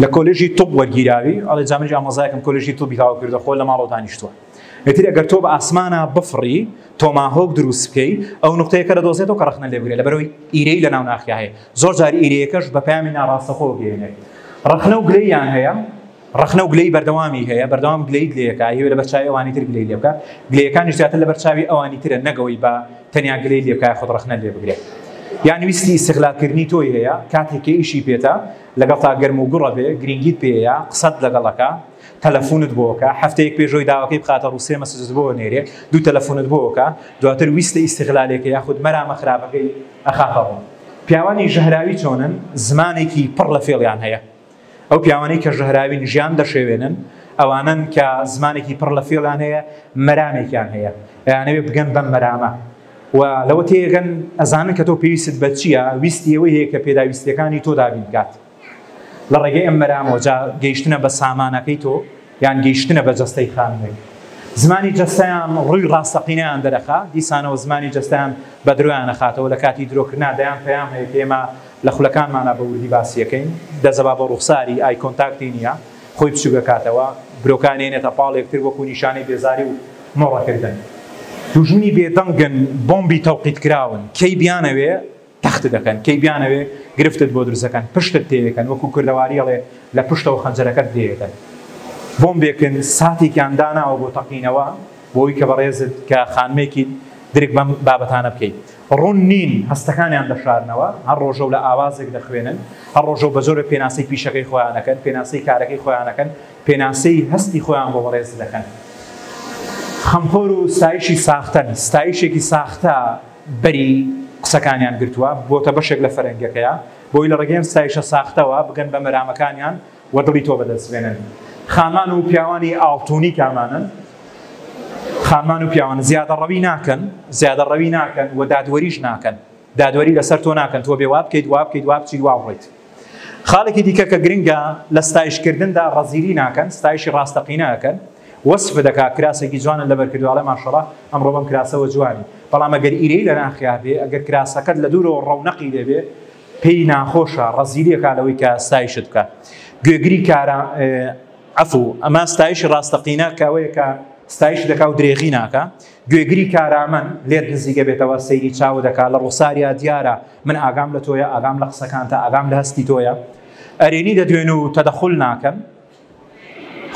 لە کۆلێژی طب وەرگیراوی، ئەڵێ جا منیش ئامۆزایەکم کۆلێژی طبی تەواو کردووە، خۆ لە ماڵەوە دانیشتووە. ئیتر ئەگەر تۆ بە ئاسمانا بفڕی تۆماهۆک دروست بکەی ئەو نوقتەیەکە دەدۆزێتەوە کە ڕەخنە لێ بگرێت لەبەرەوەی ئیرەی لە ناو ناخیا هەیە زۆر جار ئیرەیەکەش بە پەیامی ناڕاستەخۆ گەیەنێت ڕەخنە و گلەییان هەیە ڕەخنە و گلەی بەردەوامی هەیە بەردەوام گلەیت لێ ئەکا هیوێ لەبەر چاوی ئەوانی تر گلەی لێ بکا گلەیەکانیش زیاتر لەبەر چاوی ئەوانی ترە نەگەوەی بە تەنیا گلەی لێ بکا خۆت ڕەخنە لێ بگرێت یان ویستی ئیستغلالکردنی تۆی هەیە کاتێک کە ئیشی پێتە لەگەڵتا گەرم و گوڕە بێ گرینگیت پێیە قسەت لەگەڵەکە تەلەفونت بۆ ئەکا هەفتەیەک پێش ئەوەی داواکەی بخاتە ڕوو سێ message ت بۆ ئەنێرێ دوو تەلەفونت بۆ ئەکا دواتر ویستە ئیستغلالێکە یاخود مەرامە خراپەکەی ئەخاتە ڕوو پیاوانی ژەهراوی چۆنن زمانێکی پڕ لە فێڵیان هەیە ئەو پیاوانەی کە ژەهراوین ژیان دەشێوێنن ئەوانەن کە زمانێکی پڕ لە فێڵیان هەیە مەرامێکیان هەیە ئەیانەوێ بگەن بەم مەرامە و لەوە تێگەن ئەزانن کە تۆ پێویستت بە چییە ویستی ئەوەی هەیە کە پێداویستیەکانی تۆ دابین بکات لە ڕێگەی ئەم مەرامەوە جا گەیشتنە بە سامانەکەی تۆ یان گەیشتنە بە جەستەی خانمێک. زمانی جەستەیان ڕووی ڕاستەقینەیان دەرەخا، دیسانەوە زمانی جەستەیان بە درۆیان ئەخاتەوە، لە کاتی درۆکردنا دەیان پەیام هەیە کە ئێمە لە خولەکانمانا بە وردی باسی ئەکەین، دەزەبا بە ڕوخساری، eye contact ی نییە، خۆی بچووک ئەکاتەوە، برۆکانی ئەنێتە پاڵ یەکتر وەکوو نیشانەی بێزاری و مۆڕەکردن. دوژمنی بێدەنگن، بۆمبی تەوقیتکراون، کەی بیانەوێ تەخت دەکەن کەی بیانەوێ گرفتت بۆ دروست دەکەن پشتت تێیەکەن وەکو کوردەواری ئەڵێ لە پشتەوە خەنجەرەکەت لێیەدەن بۆمبێکن ساتێکیان داناوە بۆ تەقینەوە بۆی کە بەڕێزت کە خانمێکیت درک بەم بابەتانە بکەیت ڕوون نین هەستەکانیان دەشارنەوە هەر ڕۆژە و لە ئاوازێک دەخوێنن هەر ڕۆژە و بە جۆرێک پێناسەی پیشەکەی خۆیان ئەکەن پێناسەی کارەکەی خۆیان ئەکەن پێناسەی هەستی خۆیان بۆ بەڕێزت دەکەن خەمخۆر و ستایشی ساختەن ستایشێکی ساختە بەری قسەکانیان گرتووە، بۆتە بەشێک لە فەرەنگەکەیا، بۆی لە ڕێگەی ئەم ستایشە ساختەوە بگەن بە مەرامەکانیان و دڵی تۆ بەدەست بێنن. خانمان و پیاوانی ئاڵتونی کامانەن؟ خانمان و پیاوان زیادەڕەوی ناکەن، زیادەڕەوی ناکەن و دادوەریش ناکەن. دادوەری لەسەر تۆ ناکەن، تۆ بێ وا بکەیت، وا بکەیت، وا بچیت، وا بڕۆیت. خاڵێکی دیکە کە گرنگە لە ستایشکردندا ڕەزیلی ناکەن، ستایشی ڕاستەقینە ئەکەن، وەسف دەکا کراسێکی جوانت لەبەر کردوە ئەڵێ ماشەڵا ئەمڕۆ بەم کراسەوە جوانی، بەڵام ئەگەر ئیرەیی لە ناخیا بێ، ئەگەر کراسەکەت لە دوورەوە ڕەونەقی لێ بێ پێی ناخۆشە، ڕەزیلی ئەکا لەوەی کە ستایشت بکا. گوێگری کارا عەفو ئەمە ستایشی ڕاستەقینە کە ئەوەیە کە ستایشت دەکا و درێغی ناکا. گوێگری کارامەن، لێت نزیک ئەبێتەوە، سەیری چاوت ئەکا، لە ڕوخساریا دیارە من ئاگام لە تۆیە، ئاگام لە قسەکانتە، ئاگام لە هەستی تۆیە. ئەرێنی دەدوێن و تەدەخول ناکەن،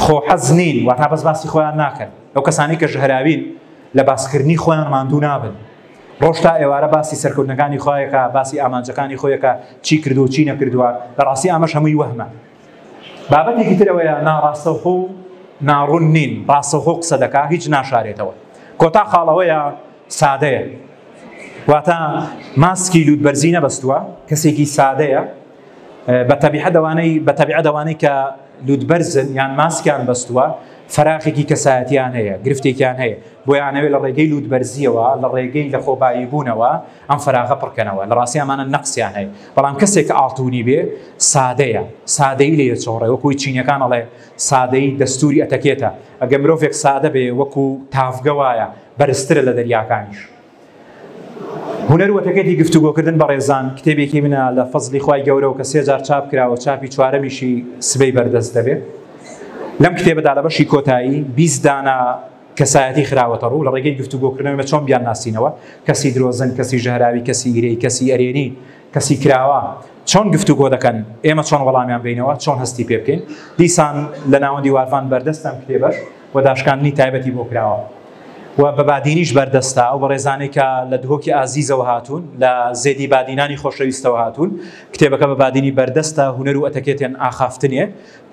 خۆحەز نین، واتا بەس باسی خۆیان ناکەن. ئەو کەسانەی کە ژەهراوین لە باسکردنی خۆیان ماندوو نابن. ڕۆژ تا ئێوارە باسی سەرکەوتنەکانی خۆیەکا، باسی ئامانجەکانی خۆیەکا، چی کردووە و چی نەکردووە. لە ڕاستی ئەمەش هەمووی وەهمە. بابەتێکی تر ئەوەیە ناڕاستەوخۆ و ناڕوون نین، ڕاستەوخۆ قسە دەکا، هیچ ناشارێتەوە. کۆتا خاڵ ئەوەیە سادەیە، واتە ماسکی لووتبەرزی نەبەستووە، کەسێکی سادەیە، بە تەبیعەت ئەوانەی بە تەبیعەت ئەوانەی کە لووتبەرزن یان ماسکیان بەستووە فەراخێکی کەسایەتیان هەیە، گرفتێکیان هەیە، بۆیانەوێ لە ڕێگەی لووتبەرزییەوە، لە ڕێگەی لەخۆباییبوونەوە ئەم فەراغە پڕکەنەوە، لە ڕاستی ئەمانە نەقسیان هەیە، بەڵام کەسێک کە ئاڵتونی بێ سادەیە، سادەیی لێ چۆڕێ، وەکوی چینیەکان ئەڵێ سادەیی دەستوری ئەتەکێتە، ئەگەر مرۆڤێک سادە بێ وەکو تاڤگە وایە، بەرزترە لە دەریاکانیش. هونەر و ئەتەکێتی گفتوگۆکردن بەڕێزان کتێبێکی منە لە فەزلی خوای گەورەوە کە سێ جار چاپ کراوە، چاپی چوارەمیشی سبەی بەردەست دەبێ. لەم کتێبەدا لە بەشی کۆتایی 20 دانە کەسایەتی خراوەتە ڕوو، لە ڕێگەی گفتوگۆکردنەوە ئێمە چۆن بیانناسینەوە، کەسی درۆزن، کەسی ژەهراوی، کەسی ئیرەیی، کەسی ئەرێنی، کەسی کراوە، چۆن گفتوگۆ دەکەن، ئێمە چۆن وەڵامیان بەینەوە، چۆن هەستی پێ بکەین. دیسان لە ناوەندی وارڤان بەردەستە ئەم کتێبەش و داشکاندنی تایبەتی بۆ کراوە و بە بادینیش بەردەستە. ئەو بەڕێزانەی کە لە دهۆکی ئازیزەوە هاتوون، لە زێدی بادینانی خۆشەویستەوە هاتوون، کتێبەکە بە بادینی بەردەستە، هونەر و ئەتەکێتێن ئاخافتنێ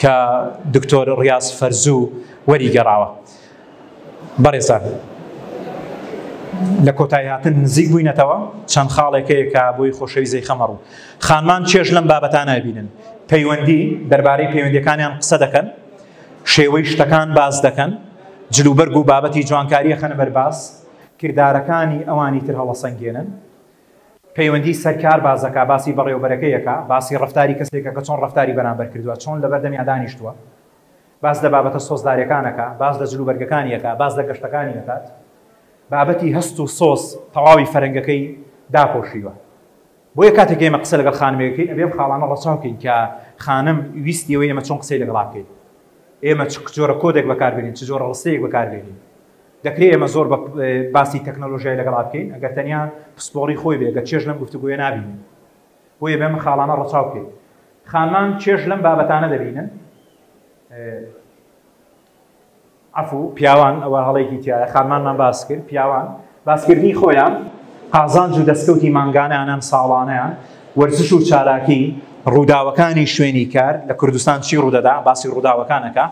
کە دکتۆر ڕیاز فەرزوو وەریگێڕاوە. بەڕێزان لە کۆتایی هاتن نزیک بووینەتەوە، چەند خاڵێک هەیە کە بۆی خۆشەویست دەیخەمە ڕوو. خانمان چێژ لەم بابەتانە ئەبینن، پەیوەندی، دەربارەی پەیوەندیەکانیان قسە دەکەن، شێوەی شتەکان باس دەکەن، جلوبەرگ و بابەتی جوانکاری ئەخەنە بەر باس، کردارەکانی ئەوانی تر هەڵەسەنگێنن. پەیوەندی سەرکار باس دەکا، باسی بەڕێوەبەرەکەی ئەکا، باسی ڕەفتاری کەسێکە کە چۆن ڕەفتاری بەرامبەر کردووە، چۆن لەبەردەمیا دانیشتووە، باس لە بابەتە سۆزداریەکان ئەکا، باس لە جلوبەرگەکانی ئەکا، باس لە گەشتەکانی ئەکات. بابەتی هەست و سۆز تەواوی فەرەنگەکەی داپۆشیوە. بۆیە کاتێک ئێمە قسە لەگەڵ خانمێک ئەکەین ئەبێ ئەم خاڵانە ڕەچاو بکەین کە خانم ویستی ئەوەی ئێمە چۆن قسەی لەگەڵا بکەین، ئێمە چ جۆرە کۆدێک بەکاربێنین، چ جۆرە ڕستەیەک بەکاربێنین. دەکرێ ئێمە زۆر بە باسی تەکنەلۆژیای لەگەڵا بکەین ئەگەر تەنیا پسپۆڕی خۆی بێ، گەر چێژ لەم گفتوگۆیە نابینین. بۆیە بێ ئەم خاڵانە ڕەچاو بکەین. خانمان چێژ لەم بابەتانە دەبینن. عەفو، پیاوان، ئەوە هەڵەیەکی تیایە، خانمانمان باس کرد، پیاوان، باسکردنی خۆیان، قازانج و دەستکەوتی مانگانەیان یان ساڵانەیان، وەرزش و چالاکی، ڕووداوەکانی شوێنی کار، لە کوردستان چی ڕوودەدا، باسی ڕووداوەکان ئەکا،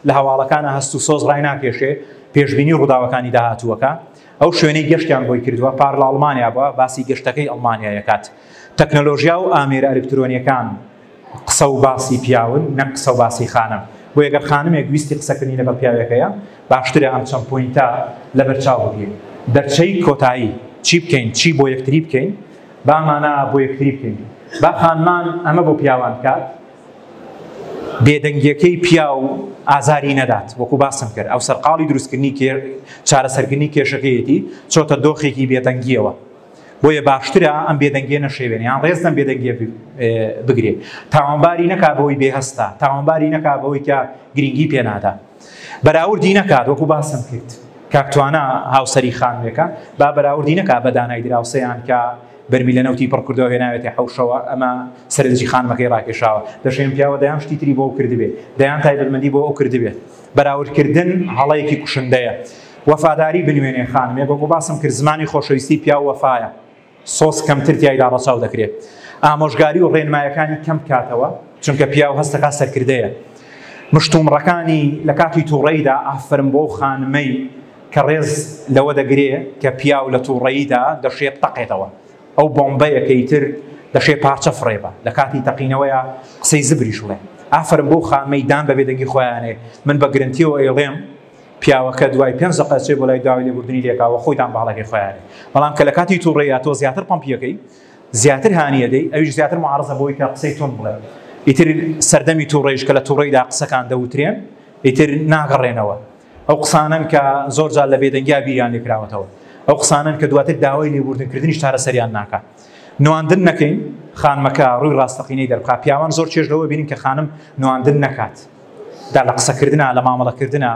لە هەواڵەکانا هەست و سۆز ڕایناکێشێ، پێشبینی ڕووداوەکانی داهاتوو ئەکا، ئەو شوێنەی گەشتیان بۆی کردووە، پار لە ئەڵمانیا بووە، باسی گەشتەکەی ئەڵمانیای ئەکات. تەکنەلۆژیا و ئامێرە ئەلکترۆنییەکان. قسە و باسی پیاون نەک قسە و باسی خانم، بۆیە گەر خانمێک ویستی قسەکردنی لەگەڵ پیاوێک هەیە باشترە ئەم چەند point ە لەبەر چاو بگرین. دەرچەی کۆتایی، چی بکەین، چی بۆ یەکتری بکەین، با ئەمانە بۆ یەکتری بکەین، با خانمان ئەمە بۆ پیاوان بکات، بێدەنگیەکەی پیاو ئازاری نەدات، وەکو باسم کرد ئەو سەرقاڵی دروستکردنی چارەسەرکردنی کێشەکەیەتی، چۆتە دۆخێکی بێدەنگیەوە. بۆیە باشترە ئەم بێدەنگیە نەشێوێنێ یان ڕێز لەم بێدەنگیە بگرێ، تاوانباری نەکا بەوەی بێهەستە، تاوانباری نەکا بەوەی کە گرنگی پێنادا، بەراوردی نەکات وەکو باسم کرد کاک توانا هاوسەری خانمێکە، با بەراوردی نەکا بە دانای دراوسێیان کە بەرمیلە نەوتی پڕ کردەوە هێناوێتە حەوشەوە، ئەمە سەرنجی خانمەکەی ڕاکێشاوە، دەشێن پیاوە دەیان شتی تری بۆ ئەو کردبێ، دەیان تایبەتمەندی بۆ ئەو کردبێت، بەراوردکردن هەڵەیەکی کوشندەیە. وەفاداری بنوێنێ خانمێک، وەکو باسم کرد زمانی خۆشەویستی پیاو وەفایە، سۆز کەمتر تیایدا ڕەچاو دەکرێ. ئامۆژگاری و ڕێنمایەکانی کەم بکاتەوە، چونکە پیاو هەست دەکات سەرکردەیە. مشتومڕەکانی لە کاتی توڕەییدا، ئافەرم بۆ ئەو خانمەی کە ڕێز لەوە دەگرێ کە پیاو لە توڕەییدا دەشێ بتەقێتەوە. ئەو بۆمبەیە کە ئیتر دەشێ پارچە فڕێ بە، لە کاتی تەقینەوەیا قسەی زبریش بڵێ. ئافەرم بۆ خانمەی دان بە بێدەنگی خۆیانێ، من بە گرنتیەوە ئەیڵێم پیاوەکە دوای پێنج دەقە ئەچێ بۆ لای داوای لێبوردنی لێکا و خۆی دان بە هەڵەکەی خۆیانێ. بەڵام کە لە کاتی توڕەییا تۆ زیاتر پەمپی ئەکەی، زیاتر هانی ئەدەی، ئەویش زیاتر معارەزە بۆی کە قسەی توند بڵێ. ئیتر سەردەمی توڕەیش کە لە توڕەیدا قسەکان دەوترێن ئیتر ناگەڕێنەوە. ئەو قسانەن کە زۆر جار لە بێدەنگیا بیریان لێکراوەتەوە. ئەو قسانەن کە دواتر داوای لێبوردن کردنیش چارەسەریان ناکا. نواندن نەکەین، خانمەکە ڕووی ڕاستەقینەی دەربخا. پیاوان زۆر چێژ لەوە بینن کە خانم نواندن نەکات. دا لە قسەکردنا، لە مامەڵەکردنا.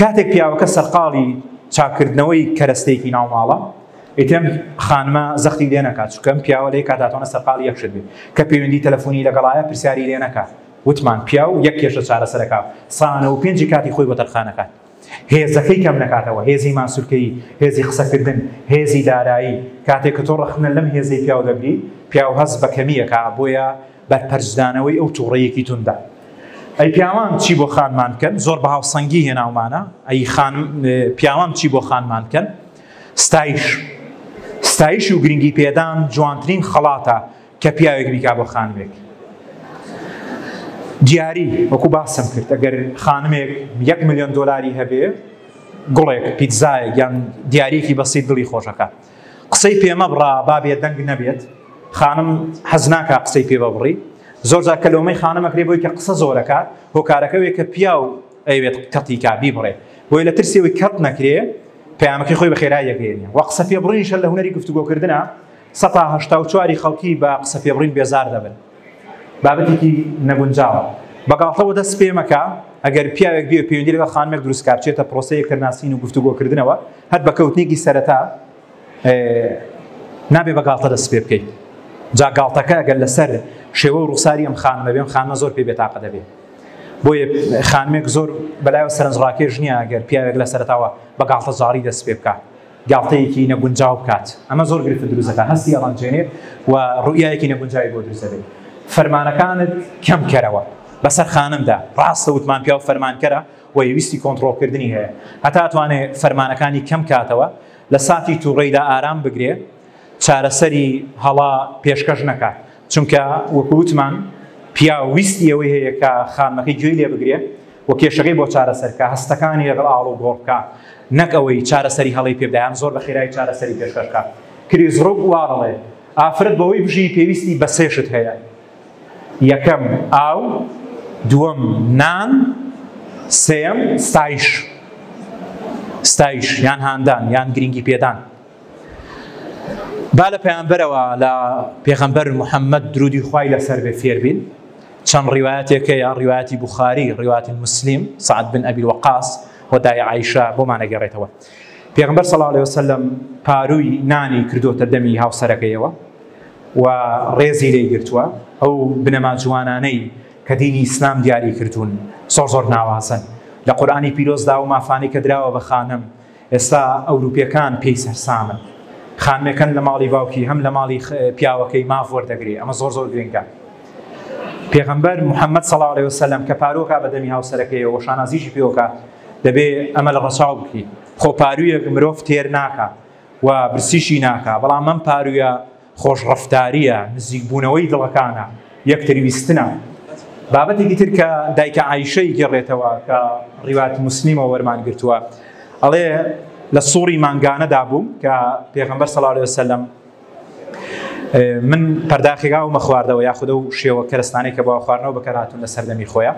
کاتێک پیاوەکە سەرقاڵی چاککردنەوەی کەرەستەیەکی ناو ماڵە، ئیتر خانمە زەختی لێ نەکات، چونکە ئەم پیاوە لە یەک کاتا توانە سەرقاڵی یەک شت بێ. کە پەیوەندی تەلەفۆنی لەگەڵایە پرسیاری لێ نەکا. وتمان پیاو یەک کێشە چارەسەرەکا سانە و پێنجی کاتی خۆی بۆ تەرخانەکات. هێزەکەی کەم نەکاتەوە، هێزی ماسولکەیی، هێزی قسەکردن، هێزی دارایی، کاتێک کە تۆ ڕەخنە لەم هێزەی پیاو دەگری، پیاو هەست بە کەمی ئەکا، بۆیە بەرپەرچدانەوەی ئەو توڕەیەکی توندە. ئەی پیاوان چی بۆ خانمان بکەن؟ زۆر بە هاوسەنگی هێناومانە، ئەی خانم پیاوان چی بۆ خانمان بکەن؟ ستایش، ستایش و گرنگی پێدان جوانترین خەڵاتە کە پیاوێک بیکا بۆ خانمێک. دیاری، وەکو باسم کرد ئەگەر خانمێک یەک ملیۆن دۆلاری هەبێ گوڵێک، پیتزایەک یان دیاریەکی بەسیت دڵی خۆشەکە. قسەی پێ مەبڕا با بێدەنگ نەبێت، خانم حەز ناکا قسەی پێ ببڕی. زۆر جار کە لۆمەی خانم ئەکرێ بۆی کە قسە زۆرەکات، هۆکارەکە ئەوەیە کە پیاو ئەیەوێت کەتی کا بیبڕێ، بۆیە لە ترسی ئەوەی کەت نەکرێ پەیامەکەی خۆی بە خێرایی ئەگەیەنێ. وە قسە پێبڕینیش هەر لە هونەری گفتوگۆکردنە، 84% ی خەڵکی بە قسە پێبڕین بێزار دەبن. بابەتێکی نەگونجاوە. بە گاڵتەوە دەست پێ مەکە، ئەگەر پیاوێک بێ پەیوەندی لەگەڵ خانمێک دروست کا بچێتە پرۆسەی یەکترناسین و گفتوگۆکردنەوە، هەر بە کەوتنێکی سەرەتا نابێ بە گاڵتە دەست پێ بکەیت. جا گاڵتەکە ئەگەر لەسەر شێوە و ڕوخساری ئەم خانمە بێ، ئەم خانمە زۆر پێ بێتاقە دەبێ. بۆیە خانمێک زۆر بەلایەوە سەرنجڕاکێش نییە ئەگەر پیاوێک لە سەرەتاوە بە گاڵتەجاڕی دەست پێ بکات. گاڵتەیەکی نەگونجاو بکات، ئەمە زۆر گرفت دروست دەکات، هەستی ئەڕەنجێنێ و ڕوئیایەکی نەگونجاوی بۆ دروست دەبێت. فەرمانەکانت کەم کەرەوە بەسەر خانمدا، ڕاستە وتمان پیاو فەرمانکەرە و ویستی کۆنتڕۆڵکردنی هەیە، هەتا ئەتوانێ فەرمانەکانی کەم کاتەوە، لە ساتی توڕەیدا ئارام بگرێ، چارەسەری هەڵە پێشکەش نەکات، چونکە وەکو وتمان پیاو ویستی ئەوەی هەیە کە خانمەکەی گوێی لێ بگرێ و کێشەکەی بۆ چارەسەر بکا، هەستەکانی لەگەڵ ئاڵوگۆڕ بکا، نەک ئەوەی چارەسەری هەڵەی پێ بدا یان زۆر بە خێرایی چارەسەری پێشکەش بکا. کریس ڕوک وا دەڵێ، ئافرەت بەوەی بژی پێویستی بە سێ شت هەیە، یەکەم ئاو، دووەم نان، سێیەم ستایش. ستایش یان هاندان یان گرنگی پێدان. با لە پەیامبەرەوە لە پێغەمبەر محەممەد درودی خوای لەسەر بێ فێر بین. چەند ڕیوایەتێک هەیە، ڕیوایەتی بوخاری، ڕیوایەتی موسلیم، سەعد بن ئەبی وەقاس و دایە عایشە بۆمان ئەگەڕێتەوە. پێغەمبەر صلی اللە علیە وسلم پارووی نانی کردۆتە دەمی هاوسەرەکەیەوە و ڕێزی لێی گرتووە. ئەو بنەما جوانانەی کە دینی ئیسلام دیاری کردوون زۆر زۆر ناوازەن. لە قورئانی پیرۆزدا ئەو مافانەی کە دراوە بە خانم ئێستا ئەوروپیەکان پێی سەرسامن. خانمێک هەم لە ماڵی باوکی هەم لە ماڵی پیاوەکەی ماف وەردەگرێ، ئەمە زۆر زۆر گرنگە. پێغەمبەر محەممەد صلی اللە علیه وسلم کە پارووەکا بە دەمی هاوسەرەکەیەوە و شانازیشی پێوەکا، دەبێ ئەمە لە ڕەچاو بکری. خۆ پاروویەک مرۆڤ تێر ناکا و برسیشی ناکا، بەڵام ئەم پاروویە خۆش ڕەفتارییە، نزیکبوونەوەی دڵەکانە، یەکتر ویستنە. بابەتێکی تر کە دایکە عایشە ئەیگێڕێتەوە کە ڕیوایەتی موسلیمەوە وەرمان گرتووە، ئەڵێ لە سوڕی مانگانەدا بووم کە پێغەمبەر صلی اللە علیه وسلم من پەرداخێک ئاومە خواردەوە یاخود ئەو شێوە کەرەستانەی کە بۆ خواردنەوە بەکارهاتوون لە سەردەمی خۆیان.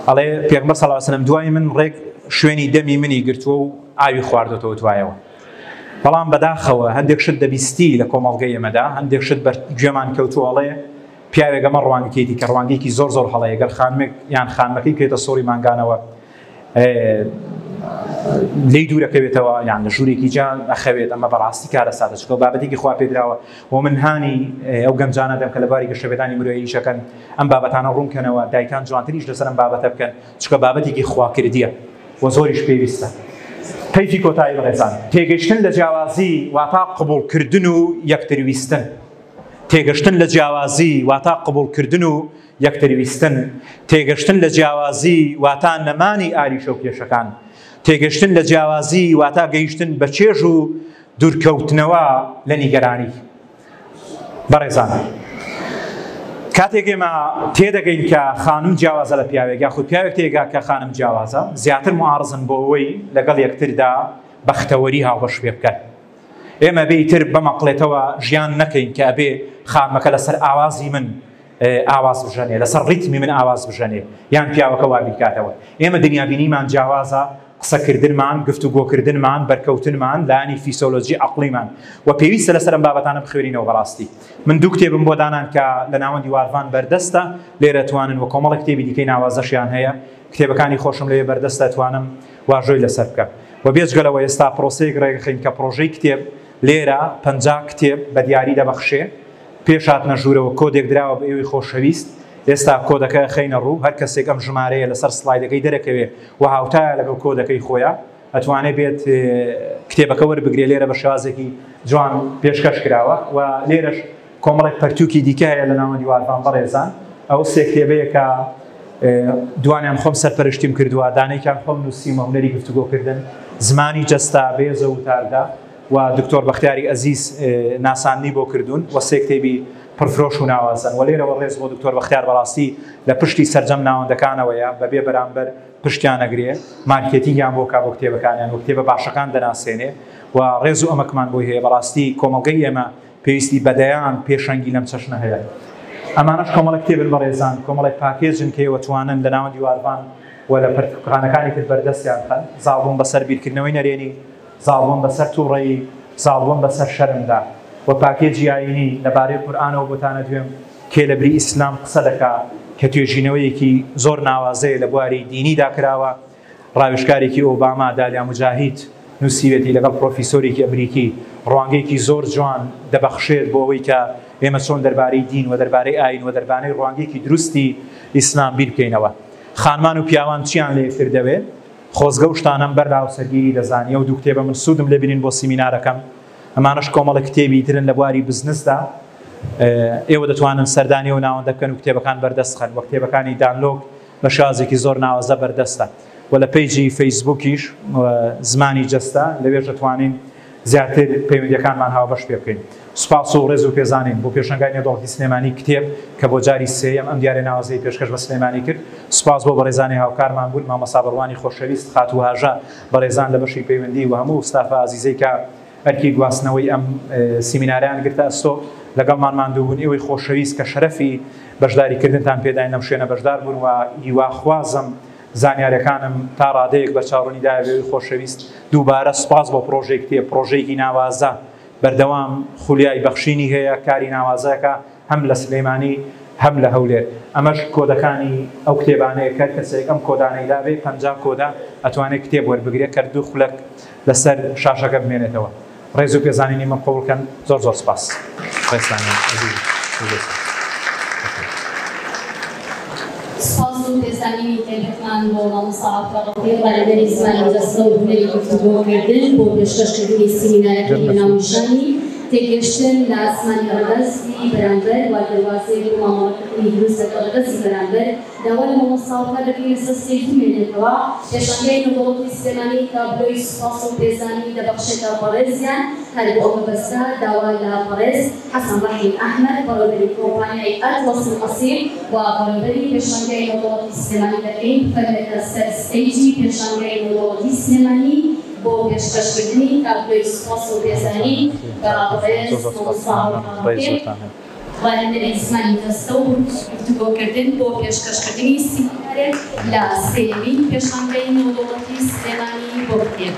ئەڵێ پێغەمبەر صلی اللە علیه وسلم دوای من ڕێک شوێنی دەمی منی گرتووە و ئاوی خواردۆتەوە دوایەوە. بەڵام بەداخەوە هەندێک شت دەبیستی لە کۆمەڵگەی ئێمەدا، هەندێک شت بەر گوێمان کەوتووە، ئەڵێ پیاوێک ئەمە ڕوانگەیەتی کە ڕوانگەیەکی زۆر زۆر هەڵەیە، گەر خانمێک یان خانمەکەی بکەوێتە سۆڕی مانگانەوە لێی دوورەکەوێتەوە یان لە ژوورێکی جا ئەخەوێت، ئەمە بەڕاستی کارەساتە، چونکە بابەتێکی خوا پێدراوە و من هانی ئەو گەنجانە دەم کە لە باری گەشەپێدانی مرۆیی ئیشەکەن ئەم بابەتانە ڕوونکەنەوە، دایکان جوانتریش لەسەر ئەم بابەتە بکەن، چونکە بابەتێکی خواکردیە و زۆریش پێویستە. پەیڤی کۆتایی بەڕێزان، تێگەیشتن لە جیاوازی واتا قبوڵکردن و یەکتر ویستن. تێگەشتن لە جیاوازی واتا قبوڵکردن و یەکتر ویستن. تێگەشتن لە جیاوازی واتا نەمانی ئاریشە و کێشەکان. تێگەشتن لە جیاوازی واتا گەیشتن بە چێژ و دوورکەوتنەوە لە نیگەرانی. بەڕێزان کاتێک ئێمە تێدەگەین کە خانم جیاوازە لە پیاوێک یاخود پیاوێک تێگا کە خانم جیاوازە، زیاتر معارزن بۆ ئەوەی لەگەڵ یەکتردا بەختەوەری هاوبەش پێ بکەن. ئێمە بێ ئیتر بەمەقڵێتەوە ژیان نەکەین کە ئەبێ خانمەکە لەسەر ئاوازی من ئاواز بژەنێ، لەسەر ڕیتمی من ئاواز بژەنێ یان پیاوەکە وا بیرکاتەوە. ئێمە دنیابینیمان جیاوازە، قسەکردنمان، گفتوگۆکردنمان، بەرکەوتنمان، لایەنی فیسۆلۆجی عەقڵیمان و پێویستە لەسەر ئەم بابەتانە بخوێنینەوە. بەڕاستی من دوو کتێبم بۆ دانان کە لە ناوەندی وارڤان بەردەستە، لێرە توانن و کۆمەڵێک کتێبی دیکەی ناوازەشیان هەیە، کتێبەکانی خۆشم لەوێ بەردەستە توانم واژۆی لەسەر بکەم. و بێجگە لەوە ئێستا پرۆسەیەک ڕێکەخەین کە پرۆژەی کتێب لێرە 50 کتێب بە دیاری دەبەخشێ. پێش هاتنە ژوورەوە کۆدێک دراوە بە ئێوەی خۆشەویست، ئێستا کۆدەکە ئەخەینە ڕوو، هەر کەسێک ئەم ژمارەیە لەسەر سڵایدەکەی دەرەکەوێ و هاوتایە لەگەڵ کۆدەکەی خۆیا ئەتوانێ بێت کتێبەکە وەربگرێ. لێرە بە شێوازێکی جوان پێشکەش کراوە و لێرەش کۆمەڵێک پەرتووکی دیکە هەیە لە ناوەندی وارڤان. بەڕێزان ئەو سێ کتێبەیە کە دوانیان خۆم سەرپەرشتیم کردووە، دانێکیان خۆم نووسیومە، هونەری گفتوگۆکردن، زمانی جەستە، بێزە وتاردا و دکتۆر بەختیاری ئەزیز ناساندنی بۆ کردوون و سێ کتێبی پڕفرۆش و ناوازەن. و لێرەوە ڕێز بۆ دکتۆر بەختیار، بەڕاستی لە پشتی سەرجەم ناوەندەکانەوەیە، بەبێ بەرامبەر پشتیان ئەگرێ، مارکێتینگیان بۆ کا بۆ کتێبەکانیان و کتێبە باشەکان دەناسێنێ و ڕێز و ئەمەکمان بۆی هەیە. بەڕاستی کۆمەڵگەی ئێمە پێویستی بە دەیان پێشەنگی لەم چەشنە هەیە. ئەمانەش کۆمەڵێک کتێبن بەڕێزان، کۆمەڵێک پاکێجن کە ئێوە توانن لە ناوەندی وارڤان و لە پەرتوکخانەکانی تر بەردەستیان بخەن. زاڵبوون بەسەر بیرکردنەوەی نەرێنی، زاڵبوون بەسەر توڕەیی، زاڵبوون بەسەر شەرمدا و پاکێجی ئایینی لەبارەی قورئانەوە بۆتان ئەدوێم، کێ لەبری ئیسلام قسە دەکا کە توێژینەوەیەکی زۆر ناوازەیە لە بواری دینیدا کراوە، ڕاوێژکارێکی ئۆباما دالیا موجاهید نووسیوێتی لەگەڵ پرۆفیسۆرێکی ئەمریکی، ڕوانگەیەکی زۆر جوان دەبەخشێت بۆ ئەوەی کە ئێمە چۆن دەربارەی دین و دەربارەی ئایین و دەربانەی ڕوانگەیەکی دروستی ئیسلام بیر بکەینەوە. خانمان و پیاوان چیان لە یەکتر دەوێ؟ خۆزگە و شتانەم بەر لە هاوسەرگیری دەزانی. ئەو دوو کتێبە من سوودم لێ بینین بۆ سیمینارەکەم. ئەمانەش کۆمەڵێک کتێبی ترن لە بواری بزنسدا. ئێوە دەتوانن سەردانی ئەو ناوەندە بکەن و کتێبەکان بەردەست خەن. وە کتێبەکانی دانلۆک بە شێوازێکی زۆر ناوازە بەردەستە. وە لە پەیجی فەیسبووکیش زمانی جەستە لەوێش دەتوانین زیاتر پەیوەندیەکانمان هاوبەش پێ بکەین. سوپاس و ڕێز و پێزانین بۆ پێشەنگای نێودەوڵەتی سلێمانی کتێب کە بۆ جاری سێیەم ئەم دیارە ناوازەی پێشکەش بە سلێمانی کرد. سوپاس بۆ بەڕێزانی هاوکارمان بوون، مامۆستا بڕوانی خۆشەویست، خاتوو هاژە، بەڕێزان لە بەشی پەیوەندی و هەموو ستافە ئازیزەی کە ئەرکی گواستنەوەی ئەم سیمینارەیان گرتە ئەستۆ. لەگەڵمان ماندوو بوون، ئێوەی خۆشەویست کە شەرەفی بەشداریکردنتان پێداین لەم شوێنە بەشدار بوون و هیواخوازم زانیاریەکانم تا ڕادەیەک بەرچاوڕوونی دایە بێوەی خۆشەویست. دووبارە سوپاس بۆ پڕۆژەی کتێب، پڕۆژەیەکی ناوازە، بەردەوام خولیای بەخشینی هەیە، کاری ناوازەکە هەم لە سلێمانی هەم لە هەولێر. ئەمەش کۆدەکانی ئەو کتێبانەیە کە هەر کەسێک ئەم کۆدانەی لابێ 50 کۆدە ئەتوانێت کتێب وەربگرێت کە دوو خولەک لەسەر شاشەکە بمێنێتەوە. ڕێز و پێزانینی من قبوڵ کەن. زۆر زۆر سپاس. ڕێزتان ئەزیز. زۆر سپاس. سپاس و پێزانینی تایبەتمان بۆ مامۆستا عەبدوڵڵا ڕاهێنەری زمانی جەستە و هونەری گفتوگۆکردن بۆ پێشکەشکردنی سیمینارەکەی بە ناونیشانی تێگەیشتن لە زمانی ڕەگەزی بەرامبەر و دەروازەیەک بۆ مامەڵەکردنی دروست لەگەڵ ڕەگەزی بەرامبەر. داوا لە مامۆستا هاوکار دەکەین لەسەر ستەیج بمێنێتەوە. پێشانگای نێودەوڵەتی سلێمانی تابلۆی سوپاس و پێزانین دەبەخشێتە بەڕێزیان، هەر بۆ ئەو مەبەستە داوا لە بەڕێز حەسەن ڕەحیم ئەحمەد بەڕێوەبەری کۆمپانیای ئەتڵەس ئەسیل و بەڕێوەبەری پێشانگای نێودەوڵەتی سلێمانی دەکەین بفەرمێتە سەر ستەیجی پێشانگای نێودەوڵەتی سلێمانی بۆ پێشکەشکردنی تابلۆی سوپاس و پێزانین بە بەڕێز مامۆستا هاوکار ڕەحیم ڕاهێنەری زمانی جەستە و گفتوگۆکردن بۆ پێشکەشکردنی سیمینارێک لە سێیەمین پێشانگای نێودەوڵەتی سلێمانی بۆ کتێب.